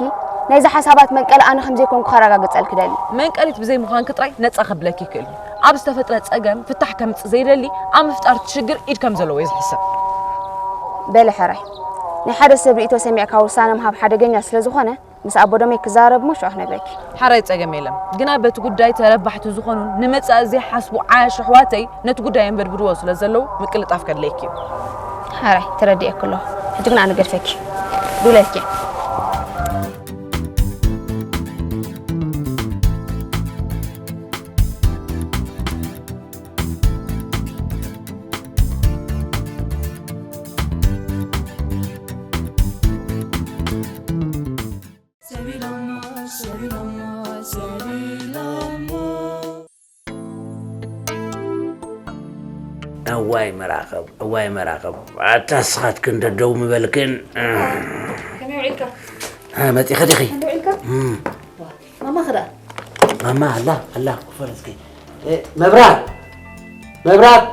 ናይዚ ሓሳባት መንቀሊ ኣነ ከም ዘይኮንኩ ከረጋግጸልኪ ደሊ። መንቀሊት ብዘይ ምዃንኪ ጥራይ ነጻ ከብለኪ ይክእል እዩ። ኣብ ዝተፈጥረ ጸገም ፍታሕ ከምጽእ ዘይደሊ፣ ኣብ ምፍጣር እቲ ሽግር ኢድ ከም ዘለዎ እየ ዝሕሰብ። በሊ ሕራይ። ናይ ሓደ ሰብ ርእይቶ ሰሚዕካ ውሳነ ምሃብ ሓደገኛ ስለ ዝኾነ፣ ምስ ኣቦዶመይ ክዛረብ እሞ ሽዑ ክነግረኪ። ሓራይ ጸገም የለን። ግና በቲ ጉዳይ ተረባሕቲ ዝኾኑን ንመጻኢ ዘይሓስቡ ዓያሹ ኣሕዋተይ ነቲ ጉዳይ የንበድብድዎ ስለ ዘለዉ ምቅልጣፍ ከድለየኪ እዩ። ሓራይ ተረዲኤኪ ኣለኹ። ሕጂ ግን ኣነ ገድፈኪ። ዱለኪ። እዋይ መራኸብ፣ እዋይ መራኸብ። ኣታ ስኻትክን ደደው ምበልክን። ከመይ ውዒልካ? እ፣ መጺኸ ዲኺ? ከመይ ውዒልካ? እም። ዋ፣ ማማ ኸ ደኣ? ማማ ኣላ፣ ኣላ፣ ክፈል እስኪ። እ፣ መብራት! መብራት!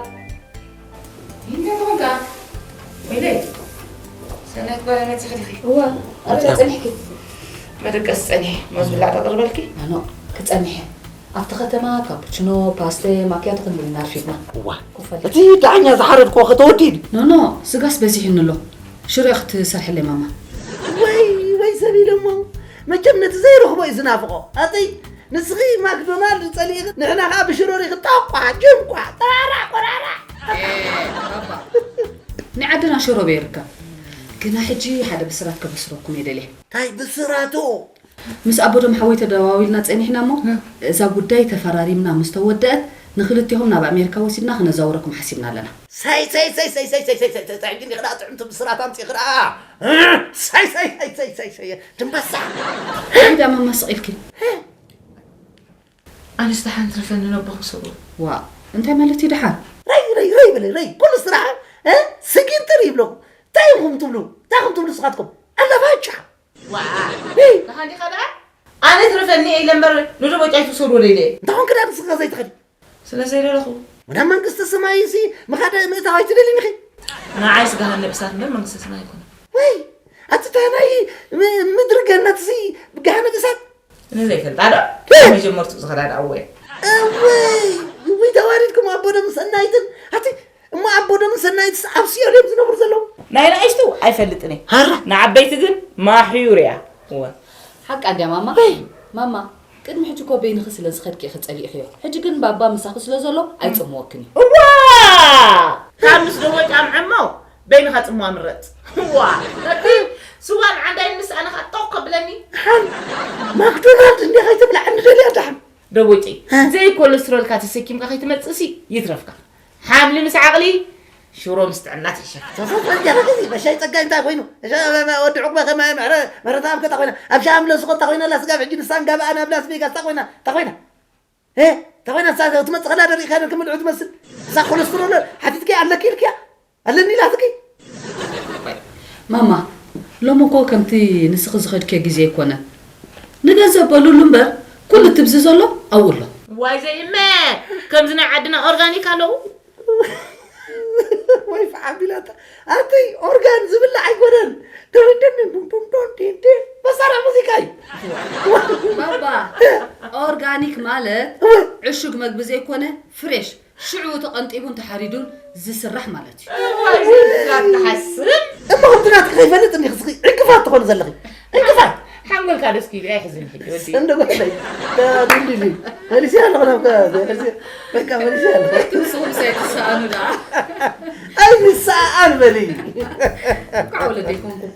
እንታይ ኮንካ? ወይለይ፣ ሰናይት ጓል መጺኺ ዲኺ? እዋ፣ ኣበይ ጸኒሕኪ? መደቀሲ ጸኒሐ፣ እሞ ዝብላዕ ተቕርበልኪ? ኣኖ፣ ክጸንሕ እየ። ኣብቲ ከተማ ካፑችኖ፣ ፓስተ፣ ማክያቶ ክንብል ኢና ኣርፊድና። እዋ፣ ኮፈለ። እቲ ዳኛ ዝሓረድክዎ ኸ ተወዲኡ? ኖ፣ ኖ፣ ስጋስ በዚሑኒ ኣሎ። ሽሮ ክትሰርሕለይ ማማ። ወይ፣ ወይ ሰብ ኢለሞ። መቸም ነቲ ዘይረኽቦ እዩ ዝናፍቖ። ኣተይ፣ ንስኺ ማክዶናልድ ጸሊእኺ፣ ንሕና ኸኣ ብሽሮ ሪኺ፣ ጣቋ፣ ጅንቋ፣ ጠራራ፣ ቆራራ። ኤ፣ ባባ። ናይ ዓድና ሽሮ በይርካ። ግና ሕጂ ሓደ ብስራት ከበስረኩም እየ ደልየ። እንታይ ብስራቱ? ምስ ኣቦዶም ሓወይ ተደዋዊልና ጸኒሕና እሞ፣ እ። እዛ ጉዳይ ተፈራሪምና ምስ ተወደአት፣ ንክልቴኹም ናብ ኣሜሪካ ወሲድና ክነዛውረኩም ሓሲብና ኣለና። ሳይ፣ ሳይ፣ ሳይ፣ ሕጂ እንዲኺ ደኣ ጥዕምቲ ብስራት ኣምጺእኺ ደኣ። እ፣ ሳይ፣ ሳይ፣ ሳይ፣ ድንበሳ። እንታይ ደኣ ማማ ስቕ ኢልኪ? ኣነስ ደሓን ትረፈኒ ነቦ ክሰቡ። ዋ፣ እንታይ ማለት እዩ ደሓን? ረይ፣ ረይ፣ ረይ በለይ፣ ረይ። ኩሉ ስራሕ፣ እ፣ ስጊንጥር ይብለኩም። እንታይ ኢኹም ትብሉ? እንታይ ኢኹም ትብሉ ንስኻትኩም? ኣላፋጫ። ዋ፣ እ። ደሓን ዲኻ ደኣ? ኣነ ትረፈኒ እየ ኢለ እምበር ንደቦጫይ ትውሰድዎ ደይለ እየ። እንታይ ኾንኪ ደኣ ንስኺ ዘይትኸዲ? ስለ ዘይደለኹ። ናብ መንግስቲ ሰማይሲ ምኻድ ምእታው ኣይትደልይን ኢኺ? ንዓይስ ገሃነብ እሳት እምበር መንግስቲ ሰማይ ኣይኮነን። ወይ፣ ኣቲ እታ ናይ ም-፣ ምድሪ ገነትሲ ገሃነብ እሳት? ንዘይፈልጣ ዶ? እ! መጀመርቱ ዝኸዳ ደኣ እወ። እወይ፣ እወይ፣ ተዋሪድኩም ኣቦ ደም ሰናይትን። ኣቲ፣ እሞ ኣቦ ደም ሰናይትስ ኣብ ሲኦል እዮም ዝነብሩ ዘለዉ? ናይ ንኣሽቱ ኣይፈልጥን እየ። ሃራ። ንዓበይቲ ግን ማሕዩር እያ። እወ። ሓቃ እንድያ ማማ። ወይ። ማማ፣ ቅድሚ ሕጂ እኮ በይንኺ ስለ ዝኸድኪ ኢኺ ጸሊእኽዮ። ሕጂ ግን ባባ ምሳኺ ስለ ዘሎ ኣይጽምወክን እዩ። እዋ! ካብ ምስ ደቦጫ ምዕሞ በይንኻ ጽምዋ ምረጽ። እዋ! እቲ ስዋን ዓንዳይን ምስ ኣነ ኸኣ ጦቕ ከብለኒ። ሓን፣ ማክዶናልድ እንድያ ከይትብልዓኒ ደልያ ደሓን። ደቦጪ፣ እ። ዘይኮለስትሮልካ ተሰኪምካ ከይትመጽእሲ ይትረፍካ። ሓምሊ ምስ ዓቕሊ፣ ሽሮ ምስ ጥዕና ትሕሸካ። ተፈጥሮ እንዲያ ከዚ በሻይ ጸጋይ እንታይ ኮይኑ? እዛ ወዲ ዕቁበ ከማይ ምሕረ-፣ ምሕረተኣብ ከታ ኮይና፣ ኣብ ሻምለ ስኮ እታ ኮይና፣ ላስጋ ኣብ ሕጂ ንሳን ጋብኣ ናብ ላስ ቬጋስ እታ ኮይና፣ እታ ኮይና። እ? እታ ኮይና፣ እሳ ትመጽእ ከላ ደሪኻ ክምልዑ ትመስል። እዛ ኮለስትሮል ሓቲትኪ ኣለኪ ኢልኪያ? ኣለኒ ኢላትኪ? ማማ፣ ሎሚ እኮ ከምቲ ንስኺ ዝኸድክዮ ግዜ ኣይኮነን። ንገንዘብ በሉሉ እምበር፣ ኩሉ ትብዚ ዘሎ ኣብኡ ኣሎ። ዋይ ዘይመ፣ ከምዚ ናይ ዓድና ኦርጋኒክ ኣለዉ። ወይ ፍዓቢላታ ኣተይ ኦርጋን ዝብላዕ ኣይኮነን። ዶንደን ቡምቡም ዶንዴንዴ መሳርሒ ሙዚቃ እዩ። ባባ፣ ኦርጋኒክ ማለት ዕሹግ መግቢ ዘይኮነ ፍሬሽ ሽዑ ተቐንጢቡን ተሓሪዱን ዝስራሕ ማለት እዩ። እዋይ ዘይዛት ትሓስብ። እሞ ከምቲ ናትኪ ከይፈልጥ እንዲኺ ስኺ ዕንቅፋት ትኾኒ ዘለኺ። ዕንቅፋት። ሓንጎልካ ደስ ኪሉ ኣይሕዝን ሕጂ ወዲ። እንደ በለይ። ዲንዲዲ መሊስያ ኣለኹ ናብካ መሊስያ በቃ መሊስያ ኣለኹ። ንስኹም ሳይ ትሰኣኑ ደኣ። ኣይንሰኣን በሊ። እንኳዕ ወለደ ይኮንኩም።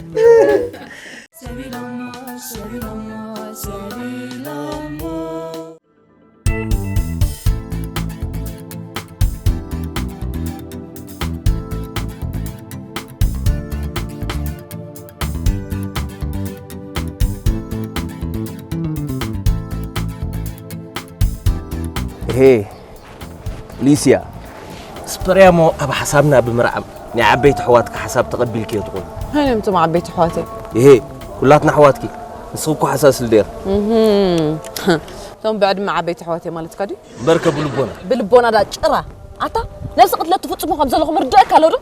እሄ ሊስያ፣ ስፐርያሞ ኣብ ሓሳብና ብምርዓም ናይ ዓበይቲ ኣሕዋትካ ሓሳብ ተቐቢልክዮ ትኾኒ። መን እዮም እቶም ዓበይቲ ኣሕዋተይ? እሄ፣ ኩላትና ኣሕዋትኪ። ንስኺ እኮ ሓሳስ ልደር። እቶም ብዕድመ ዓበይቲ ኣሕዋተይ ማለትካ ድዩ? እምበርከ ብልቦና። ብልቦና ዳ ጭራ። ኣታ ነብሲ ቅትለት ትፍጽሙ ከም ዘለኹም ርድአካ ኣሎ ዶ?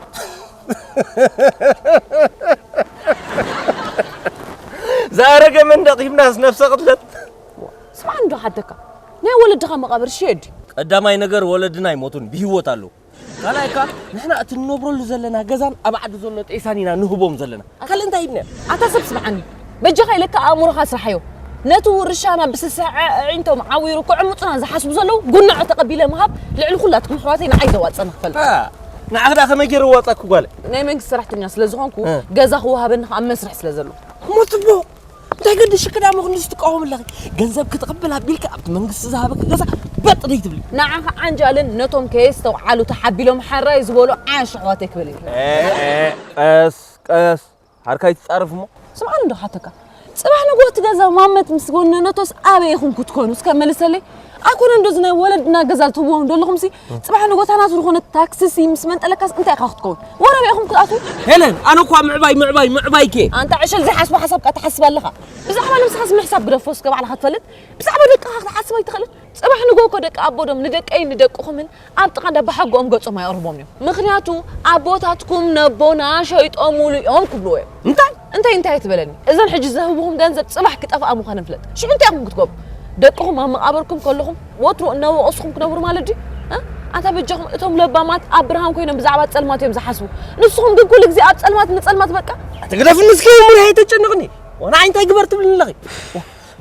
ዝኣረገ መንደቕ ሂብናስ ነብሰ ቅትለት። ስማዕ እንዶ ሓደካ ናይ ወለድኻ መቓብር ሽየድ። ቀዳማይ ነገር ወለድና ኣይሞቱን ብህይወት ኣለዉ። ካልኣይ ከኣ ንሕና እቲ ንነብረሉ ዘለና ገዛን ኣብ ዓዲ ዘሎ ጤሳን ኢና ንህቦም ዘለና። ካልእ እንታይ ኢልና? ኣታ ሰብ ስምዓኒ፣ በጃኻ ኢለካ ኣእምሮኻ ኣስርሓዮ። ነቲ ውርሻና ብስስዐ ኣዒንቶም ዓዊሩ ክዕምጹና ዝሓስቡ ዘለዉ ጉንዖ ተቐቢለ ምሃብ ልዕሊ ኩላትኩም ኣሕዋተይ ንዓይ ዘዋጽኣኒ ክፈልጥ። እ፣ ንዓኺ ደኣ ከመይ ገይሩ ዋጻኪ ጓለይ? ናይ መንግስቲ ሰራሕተኛ ስለ ዝኾንኩ እ። ገዛ ክወሃበኒ ከኣ መስርሕ ስለ ዘሎ። እሞ ጽቡቕ። እንታይ ገድሽኪ ደኣ እሞ ክንድዚ ትቃወሚ ኣለኺ? ገንዘብ ክትቕብል ኣቢልኪ ኣብቲ መንግስቲ ዝሃበኪ ገዛ በጥ ደይትብሊ። ንዓኺ ዓንጃልን ነቶም ከየስተውዓሉ ተሓቢሎም ሕራይ ዝበሉ ዓያሹ ኣሕዋተይ ክብል እየ። ኤ፣ ኤ፣ ቀስ፣ ቀስ። ሓርካ ኣይትጻረፍ እሞ። ስምዓኒ ዶ ክሓተካ? ጽባሕ ንግሆ እቲ ገዛ ማመት ምስ ጎነነቶስ ኣበይ ኢኹም ክትኮኑ? እስከ መልሰለይ። ኣይኮነን ዶ እዚ ናይ ወለድና ገዛ ትህብዎም ዘለኹምሲ? ጽባሕ ንግሆ እታ ናቱ ዝኾነት ታክሲሲ ምስ መንጠለካስ እንታይ ኢኻ ክትከውን? ወረ ኣበይ ኢኹም ክትኣትዉ? ሄለን፣ ኣነ እኳ ምዕባይ፣ ምዕባይ፣ ምዕባይ እየ። ኣንታ ዕሸል ዘይሓስቦ ሓሳብ ከኣ ትሓስብ ኣለኻ። ብዛዕባ ነብስኻስ ምሕሳብ ግደፎ እስከ ባዕልኻ ትፈልጥ? ብዛዕባ ደቅኻ ክትሓስብ ኣይትኽእልን? ጽባሕ ንግሆ እኮ ደቂ ኣቦዶም ንደቀይን ንደቅኹምን ኣብ ጥቓ እንዳ ኣባሓጎኦም ገጾም ኣየቕርቦምን እዮም። ምኽንያቱ ኣቦታትኩም ነቦና ሸይጦምሉ እዮም ክብልዎ እዮም። እንታይ? እንታይ እንታይ ኣይትበለኒ። እዘን ሕጂ ዝህብኹም ገንዘብ ጽባሕ ክጠፍኣ ምዃነን ፍለጥ። ሽዑ እንታይ ኢኹም ክትገብሩ? ደቅኹም ኣብ መቓብርኩም ከለኹም ወትሩ እናወቐስኹም ክነብሩ ማለት ድዩ? እ? ኣንታ በጃኹም እቶም ለባማት ኣብ ብርሃን ኮይኖም ብዛዕባ ጸልማት እዮም ዝሓስቡ። ንስኹም ግን ኩሉ ግዜ ኣብ ጸልማት ንጸልማት በቃ። ኣቲ ግደፍኒ እስኪ እሙን ኣይተጨንቕኒ። ንዓይ እንታይ ግበር ትብልኒ ኣለኺ?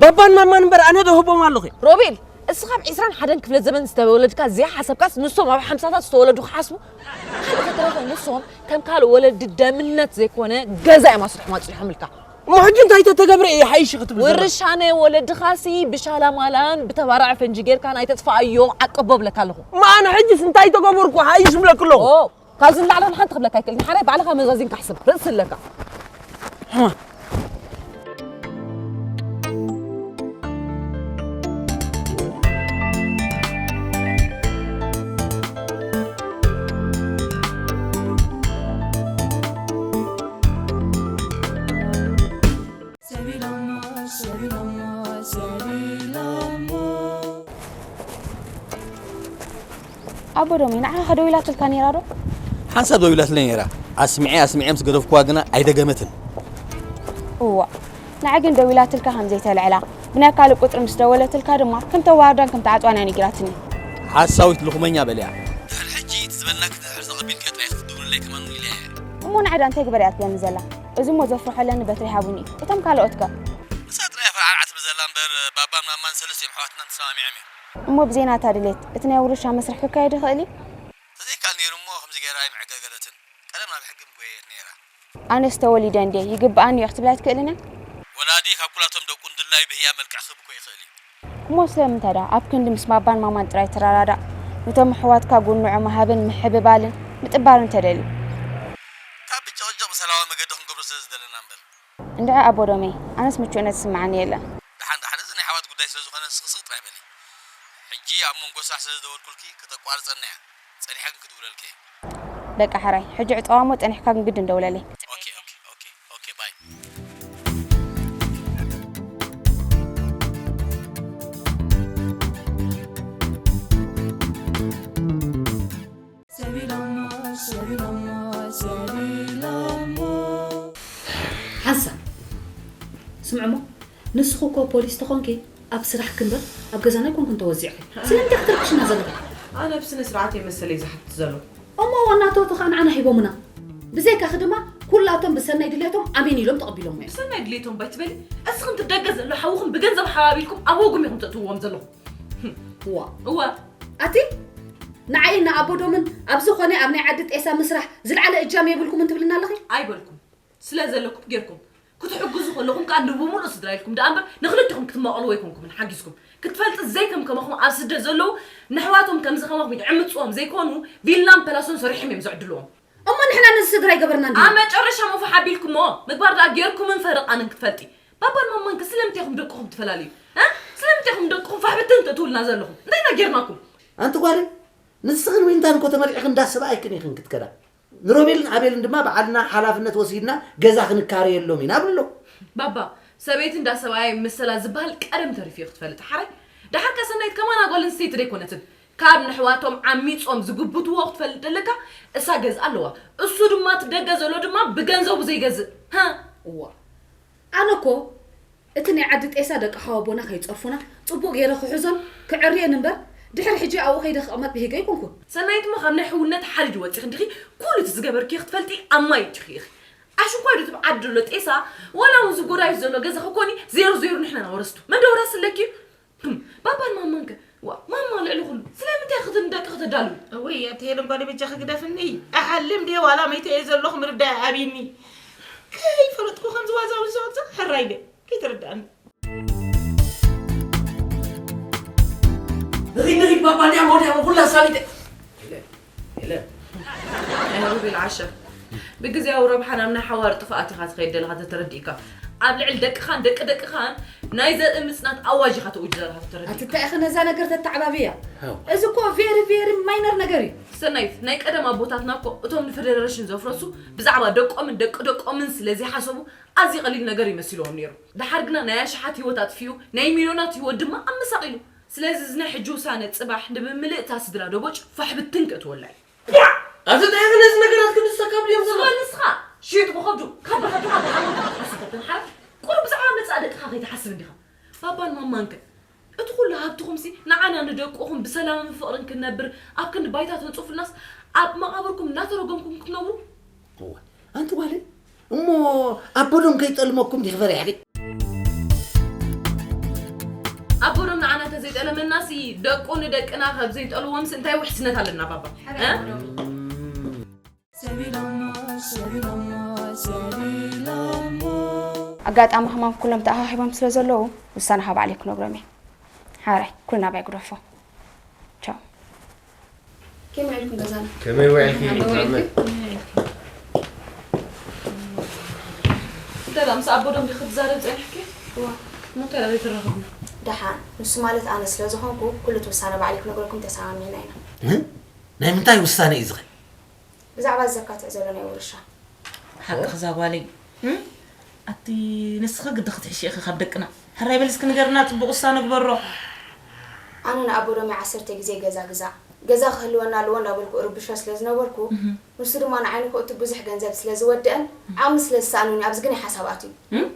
ባባን ማማን እምበር ኣነ ዶ ህቦም ኣለኹ? ሮቤል እስኻ ኣብ ዒስራን ሓደን ክፍለ ዘመን ዝተወለድካ ዘይሓሰብካስ ንሶም ኣብ ሓምሳታት ዝተወለዱ ክሓስቡ? ካልእ ተተረፈ ንሶም ከም ካልእ ወለዲ ደምነት ዘይኮነ ገዛ እዮም ኣስሪሖም ኣጽኒሖምልካ። እሞ ሕጂ እንታይ ተተገብረ እየ ሓይሽ ክትብል ዘለኺ? ውርሻ ናይ ወለድኻሲ ብሻላማላን ብተባራዒ ፈንጂ ጌርካን ኣይተጥፍኣዮ ዓቀቦ እብለካ ኣለኹ። እሞ ኣነ ሕጅስ እንታይ ተገበርኩ ሓይሽ እብለኪ ኣለኹ? ኦ፣ ካብዚ ንላዕሊ ንሓንቲ ክብለካ ኣይክእልን። ሓራይ ባዕልኻ መዛዚንካ ሕሰብ፣ ርእሲ ኣለካ። ሕማም። ኣቦ ዶሚ፣ ንዓኻ ከ ደዊላትልካ ነይራ ዶ? ሓንሳብ ደዊላትለይ ነይራ። ኣስሚዐ ኣስሚዐ ምስ ገደፍኩዋ ግና ኣይደገመትን። እዋ፣ ንዓይ ግን ደዊላትልካ ከም ዘይተልዕላ፣ ብናይ ካልእ ቁጽሪ ምስ ደወለትልካ ድማ ከም ተዋርዳን ከም ተዓጽዋን እያ ነጊራትኒ። ሓሳዊት ልኹመኛ በልያ። ድሕሪ ሕጂ እቲ ዝበልናኪ ድሕሪ ተቐቢልክዮ ጥራይ ክትድውልለይ ከማን ኢለያ እየ። እሞ ንዓይ ደኣ እንታይ ግበር እያ ትብለኒ ዘላ? እዚ እሞ ዘፍርሖ ኣለኒ በትሪ ሃቡኒ። እቶም ካልኦት ከ? ንሳ ጥራይ እያ ፈርዓርዓ ትብል ዘላ እምበር ባባን ማማን ሰለስቲኦም ኣሕዋትና ተሰማሚዖም እዮም። እሞ ብዘይ ናታ ድሌት እቲ ናይ ውርሻ መስርሕ ክካየድ ይኽእል እዩ? ተዘይከኣል ነይሩ እሞ ከምዚ ገይራ ኣይምዕገገለትን። ቀደም ናብ ሕጊ ምጎየየት ነይራ። ኣነስ ተወሊደ እንድየ ይግብኣኒ እዩ ክትብል ኣይትክእልን እያ? ወላዲ ካብ ኩላቶም ደቁ ንድላዩ ብህያብ መልክዕ ክህብ እኮ ይኽእል እዩ። እሞ ስለምንታይ ደኣ ኣብ ክንዲ ምስ ባባን ማማን ጥራይ ትረዳዳእ? ነቶም ኣሕዋትካ ጉንዖ ምሃብን ምሕብባልን ምጥባርን ተደልዩ። ካብ ብጭቕጭቕ ብሰላማዊ መገዲ ክንገብሮ ስለ ዝደለና እምበር። እንድዒ ኣቦ ዶመይ፣ ኣነስ ምቹእነት ዝስምዓኒ የለን። ደሓን ደሓን፣ እዚ ናይ ኣሕዋት ጉዳይ ስለ ዝኾነ ንስኺ ስቕ ጥራይ በሊ። ሕጂ ኣብ መንጎ ስራሕ ስለ ዝደወልኩልኪ ከተቋርጸና እያ። ጸኒሐ ግን ክድውለልኪ እየ። በቃ ሕራይ፣ ሕጂ ዕጸዋ እሞ ጸኒሕካ ግን ግድን ደውለለይ። ኦኬ፣ ኦኬ፣ ኦኬ፣ ኦኬ፣ ባይ። ሓንሳብ ስምዕሞ፣ ንስኹ እኮ ፖሊስ ተኾንኪ ኣብ ስራሕኪ እምበር ኣብ ገዛና ኣይኮንኩን ተወዚዕኪ። ስለምንታይ ክትረብሽና ዘለኹ? ኣነ ብስነ ስርዓት እየ መሰለይ ዝሓትት ዘሎ። እሞ ዋናተውቲ ኸኣ ንዓና ሂቦምና። ብዘይካኺ ድማ ኩላቶም ብሰናይ ድሌቶም ኣሜን ኢሎም ተቐቢሎሞ እዮም። ብሰናይ ድሌቶም ባይትበሊ፣ እስኽን ትደገ ዘሎ ሓውኽን ብገንዘብ ሓባቢልኩም ኣብ ወጉም ኢኹም ተእትውዎም ዘለኹም። እዋ። እዋ። ኣቲ ንዓይ ንኣቦዶምን ኣብ ዝኾነ ኣብ ናይ ዓዲ ጤሳ ምስራሕ ዝለዓለ እጃም የብልኩምን ትብልና ኣለኺ? ኣይበልኩም። ስለ ዘለኩም ጌርኩም ክትሕግዙ ከለኹም ከኣ ንብምሉእ ስድራ ኢልኩም ደኣ እምበር ንኽልቲኹም ክትማቐሉ ኣይኮንኩምን ሓጊዝኩም። ክትፈልጢ ዘይከም ከማኹም ኣብ ስደት ዘለዉ ነሕዋቶም ከምዚ ከማኹም ይዕምጽዎም ዘይኮኑ ቪላን ፐላሶን ሰሪሖም እዮም ዘዕድልዎም። እሞ ንሕና ነዚ ስድራ ይገበርና እንዲና? ኣብ መጨረሻ ሞ ፋሕ ኣቢልኩሞ ምግባር ደኣ ጌርኩምን ፈረቓንን ክትፈልጢ። ባባን ማማንከ ስለምንታይ ኢኹም ደቅኹም ትፈላለዩ? እ? ስለምንታይ ኢኹም ደቅኹም ፋሕ ብትን ትእትውልና ዘለኹም? እንታይ ኢና ጌርናኩም? ኣንቲ ጓለይ፣ ንስኽን ዊንታን እኮ ተመርዒኽን ዳስ ሰብኣይክን ኢኽን ክትከዳ። ንሮቤልን ኣቤልን ድማ ባዕልና ሓላፍነት ወሲድና ገዛ ክንካረየሎም ኢና ብሎ። ባባ፣ ሰበይቲ እንዳ ሰብኣይ መሰላ ዝበሃል ቀደም ተሪፉ እዩ ክትፈልጥ። ሓራይ፣ ደሓር ከ ሰናይት ከማና ጓል ኣንስተይቲ ደይኮነትን። ካብ ነሕዋቶም ዓሚጾም ዝግብትዎ ክትፈልጥ ደለካ፣ እሳ ገዝኣ ኣለዋ። እሱ ድማ እቲ ደገ ዘሎ ድማ ብገንዘቡ ዘይገዝእ። ሃ? እዋ። ኣነ እኮ እቲ ናይ ዓዲ ጤሳ ደቂ ሓወቦና ከይጸርፉና ጽቡቕ ገይረ ክሕዞን ክዕርየን እምበር፣ ድሕሪ ሕጂ ኣብኡ ከይደ ክቕመጥ ብሂገ ኣይኮንኩን። ሰናይት እሞ ካብ ናይ ሕውነት ሓሊድ ወጺኺ እንዲኺ ኩሉ እቲ ዝገበርክዮ ክትፈልጢ ኣብ ማይ ወዲኺ ኢኺ። ኣሽንኳይ ዶ ትብዓት ደሎ ጤሳ፣ ዋላ እውን ዝጎዳዩ ዘሎ ገዛ ክኮኒ ዜሮ ዜሮ ንሕና ኢና ወረስቱ። መን ዶ ወራሲ ኣለኪ እዩ? ህም፣ ባባን ማማን ከ? ዋ፣ ማማ ልዕሊ ኩሉ። ስለምንታይ ክትንደቂ ከተዳልው? እውይ፣ ኣቲ ሄለን ጓለይ በጃኺ ግደፍኒ። ኣሓልም ድየ ዋላ መይተ እየ ዘለኹ ምርዳእ ኣብይኒ። ከይፈለጥኩ ከምዚ ዋዛ ውዛ ዋዛ ሕራይ ደ። ከይተረዳእኒ። ንኺድ፣ ንኺድ፣ ባባ፣ እንዲያም፣ ወዲያም፣ ኩላ ሳቢተ። ኢለ፣ ኢለ። ኣይ፣ ሩቤል ዓሻ። ብግዜያዊ ረብሓ ናብ ናይ ሓዋር ጥፍኣት ኢኻ ትኸይድ ዘለኻ ተተረዲእካ። ኣብ ልዕሊ ደቅኻን ደቂ ደቅኻን ናይ ዘርኢ ምጽናት ኣዋጅ ኢኻ ተእውጅ ዘለኻ ተተረዲእካ። ኣቲ እንታይ ኢኺ ነዛ ነገር ተተዓባብያ? ሃው። እዚ እኮ ቬሪ፣ ቬሪ ማይነር ነገር እዩ። ሰናይት፣ ናይ ቀደም ኣቦታትና እኮ እቶም ንፈደረሽን ዘፍረሱ ብዛዕባ ደቆምን ደቂ ደቆምን ስለ ዘይሓሰቡ ኣዝዩ ቀሊል ነገር ይመስልዎም ነይሩ። ደሓር ግና ናይ ኣሽሓት ህይወት ኣጥፊኡ፣ ናይ ሚልዮናት ህይወት ድማ ኣመሳቒሉ። ስለዚ እዚ ናይ ሕጂ ውሳነ ጽባሕ ንብምልእታ ስድራ ደቦጭ ፋሕ ብትን ከእትወላ እዩ። ያ! ኣቲ እንታይ ኢኺ ነዚ ነገራት ክንስተካብ ድዮም ዝብሉ? ስማ ንስኻ ሽይጥ ብኸብዱ ካብ ብኸብድኻ ብሓመድ ክትሓስብ ተትንሓርፍ ቁሩብ ብዛዕባ መጻኢ ደቅኻ ከይትሓስብ እንዲኻ። ባባን ማማንከ? እቲ ኩሉ ሃብትኹምሲ ንዓና ንደቅኹም ብሰላምን ፍቕርን ክንነብር ኣብ ክንዲ ባይታ ተንጽፉልናስ ኣብ መቓብርኩም እናተረገምኩም ክትነብሩ? እወ፣ ኣንቲ ጓለይ፣ እሞ ኣቦዶም ከይጠልመኩም ዲኺ ፈሪሕኺ? ኣቦዶም ንዓና እንተዘይጠለመናሲ ደቁ ንደቅና ካብ ዘይንጠልዎምሲ እንታይ ውሕስነት ኣለና ባባ? እ? ኣጋጣሚ ሕማም ኩሎም ተኣኻኺቦም ስለ ዘለዉ ውሳነኻ ባዕለይ ክነግሮም እየ። ሓራይ፣ ኩሉ ናባይ ግደፎ። ቻው። ከመይ ውዒልኩም ገዛና? ከመይ ውዒልኪ? ከመይ ውዒልኪ? ደላ ምስ ኣቦዶም ዲኺ ክትዛረብ ጸኒሕኪ? እዋ። እሞ እንታይ ደኣ ዘይተራኸብና? ደሓን፣ ንሱ ማለት ኣነ ስለ ዝኾንኩ፣ ኩሉ እቲ ውሳነ ባዕለይ ክነግረኩም ተሰማሚዕና ኢና። እ? ናይ ምንታይ ውሳነ እዩ ዝኸ? ብዛዕባ እዚ ዘካትዕ ዘሎ ናይ ውርሻ። ሓቅኺ እዛ ጓለይ። እም? ኣቲ ንስኺ ግዲ ክትሕሺ ኢኺ ካብ ደቅና። ሕራይ በሊ እስኪ ንገርና፣ ጽቡቕ ውሳነ ግበሮ። ኣነ ንኣቦዶመይ ዓሰርተ ግዜ ገዛ ግዛእ፣ ገዛ ክህልወና ኣለዎ እንዳበልኩ እርብሾ ስለ ዝነበርኩ፣ እህ። ንሱ ድማ ንዓይኒ ከእቱ ብዙሕ ገንዘብ ስለ ዝወደአን ዓቕሚ ስለ ዝሰኣኑኒ ኣብዚ ግናይ ሓሳብ ኣትዩ። እም?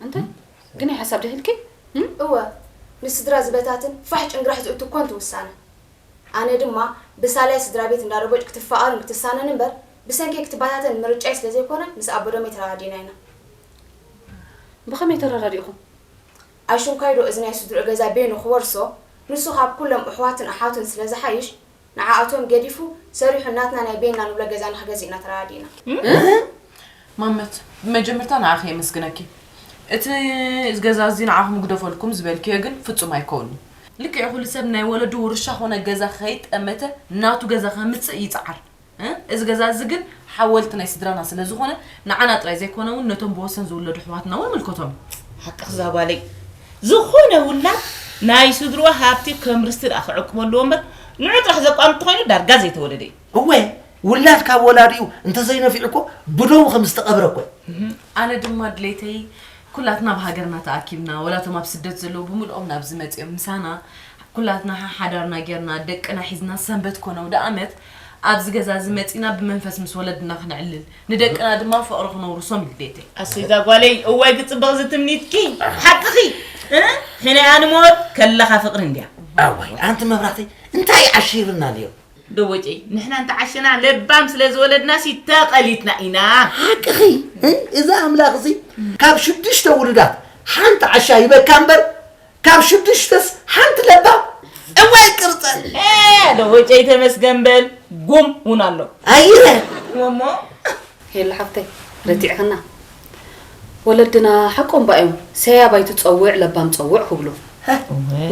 እንታይ? ግናይ ሓሳብ ዶ ኢልኪ? እም? እወ፣ ንስድራ ዝበታትን ፋሕ ጭንግራሕ ዝእቱ ኮንቱ ውሳነ። ኣነ ድማ ብሳላይ ስድራ ቤት እንዳደቦጭ ክትፋቐርን ክትሳነን እምበር ብሰንከይ ክትበታተን ምርጫይ ስለ ዘይኮነ ምስ ኣቦዶመይ ተረዳዲእና ኢና። ብኸመይ ተረዳዲእኹም? ኣሽንኳይ ዶ እዚ ናይ ስድርኡ ገዛ ቤኑ ክወርሶ፣ ንሱ ካብ ኩሎም ኣሕዋትን ኣሓቱን ስለ ዝሓይሽ፣ ንዓኣቶም ገዲፉ ሰሪሑ ናትና ናይ ቤንና ንብሎ ገዛ ንኽገዝእ ኢና ተረዳዲእና። ማመት፣ ብመጀመርታ ንዓኺ የመስግነኪ። እቲ ገዛ እዚ ንዓኹም ግደፈልኩም ዝበልክዮ ግን ፍጹም ኣይከውንን። ልክዕ ኩሉ ሰብ ናይ ወለዱ ውርሻ ኾነ ገዛ ከይጠመተ ናቱ ገዛ ከምጽእ ይጽዓር። እ? እዚ ገዛ እዚ ግን ሓወልቲ ናይ ስድራና ስለ ዝኾነ ንዓና ጥራይ ዘይኮነ እውን ነቶም ብወሰን ዝውለዱ ኣሕዋትና እውን ይምልከቶም። ሓቅኺ እዛ ጓለይ። ዝኾነ ውላድ ናይ ስድርኡ ሃብቲ ከም ርስቲ ደኣ ክዕቅቦ ኣለዎ እምበር ንዑ ጥራሕ ዘቋምት ተኾይኑ ዳርጋ ዘይተወለደ እዩ። እወ፣ ውላድ ካብ ወላዲኡ እንተዘይነፊዑ እኮ ብደሙ ከም ዝተቐብረ እኮ እዩ። ኣነ ድማ ድሌተይ ኩላትና ኣብ ሃገርና ተኣኪብና፣ ወላቶም ኣብ ስደት ዘለዉ ብምልኦም ናብዚ መጺኦም ምሳና ኩላትና ሓዳርና ጌርና ደቅና ሒዝና ሰንበት ኮነ ኣውደ ኣመት ኣብዚ ገዛ እዚ መጺና ብመንፈስ ምስ ወለድና ክነዕልል ንደቅና ድማ ፍቕሪ ክነውርሶም እዩ ድሌተይ። ኣሰይዛ ጓለይ እዋይ ክጽብቕ ዝትምኒትኪ ሓቅኺ እ ኺነያ ንሞት ከለኻ ፍቕሪ እንድያ ኣዋይ ኣንቲ መብራተይ እንታይ ዓሺርና ነይሩ ደወጨይ ንሕና እንተዓሽና ለባም ስለ ዝወለድናሲ ተቐሊትና ኢና። ሓቅኺ እዚ ኣምላኽ እዚ ካብ ሽዱሽተ ውሉዳት ሓንቲ ዓሻ ሂበካ እምበር ካብ ሽዱሽተስ ሓንቲ ለባም እዋይ ቅርፀን ደወጨይ ተመስገን በል ጉም እውን ኣሎ ኣይረ እሞ ሄሉ ሓፍተይ ረቲዕኽና ወለድና ሓቆም ባዮም ሰያብ ኣይትፀውዕ ለባም ፀውዕ ክብሉ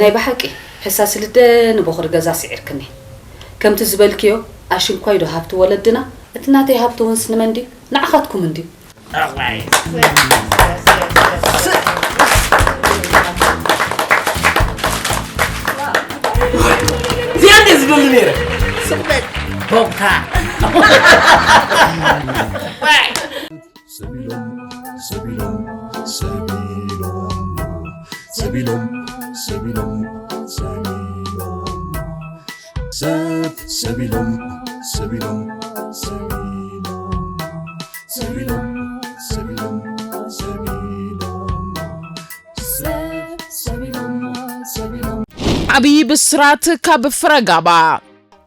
ናይ ብሓቂ ሕሳስ ልደ ንቦኽሪ ገዛ ስዒርክኒ ከምቲ ዝበልክዮ ኣሽንኳይ ዶ ሃብቲ ወለድና እቲ ናተይ ሃብቲ ውንስ ንመን ድዩ ንዓኻትኩም እንድዩ እዚኣ እንደ ዝደሊ ነይረ ስቕበል ቦምካ ሰቢሎም ሰቢሎም ሰቢሎም ሰቢሎም ሰቢሎም ሰቢሎም ሰብ ሰቢሎም ሰቢሎም ሰቢሎም ሰቢሎም ሰቢሎም ሰቢሎም ሰቢሎም ዓብዪ ብስራት ካብ ፍረጋባ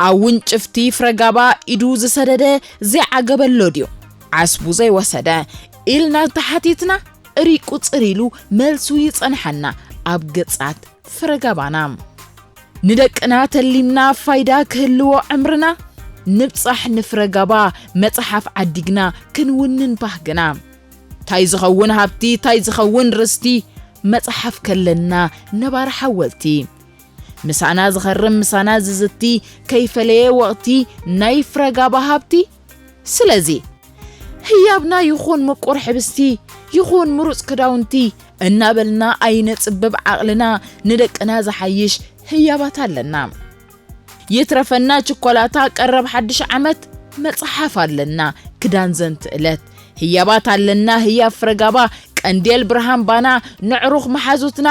ኣብ ውንጭፍቲ ፍረጋባ ኢዱ ዝሰደደ ዘይዓገበሎ ድዩ ዓስቡ ዘይወሰደ ኢልና ተሓቲትና ሪቁ ፅር ኢሉ መልሱ ይፀንሓና ኣብ ገፃት ፍረጋባና ንደቅና ተሊምና ፋይዳ ክህልዎ ዕምርና ንብፃሕ ንፍረጋባ መፅሓፍ ዓዲግና ክንውንን ባህግና ታይ ዝኸውን ሃብቲ ታይ ዝኸውን ርስቲ መፅሓፍ ከለና ነባር ሓወልቲ ምሳና ዝኸርም ምሳና ዝዝቲ ከይፈለየ ወቕቲ ናይ ፍረጋባ ሃብቲ ስለዚ ህያብና ይኹን ምቁር ሕብስቲ ይኹን ምሩፅ ክዳውንቲ እናበልና ኣይነፅብብ ዓቕልና ንደቅና ዝሓይሽ ህያባት ኣለና ይትረፈና ችኮላታ ቀረብ ሓድሽ ዓመት መፅሓፍ ኣለና ክዳን ዘንትእለት ህያባት ኣለና ህያብ ፍረጋባ ቀንዴል ብርሃን ባና ንዕሩኽ መሓዙትና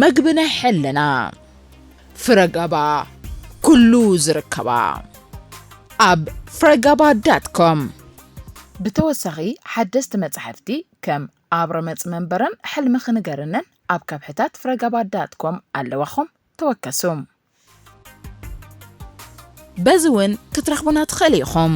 መግብና ይሐልና ፍረጋባ ኩሉ ዝርከባ ኣብ ፍረጋባ ዳት ኮም ብተወሳኺ ሓደስቲ መጻሕፍቲ ከም ኣብ ረመጽ መንበርን ሕልምኺ ንገርንን ኣብ ከብሕታት ፍረጋባ ዳት ኮም ኣለዋኹም ተወከሱ በዚ እውን ክትረኽቡና ትኽእሉ ኢኹም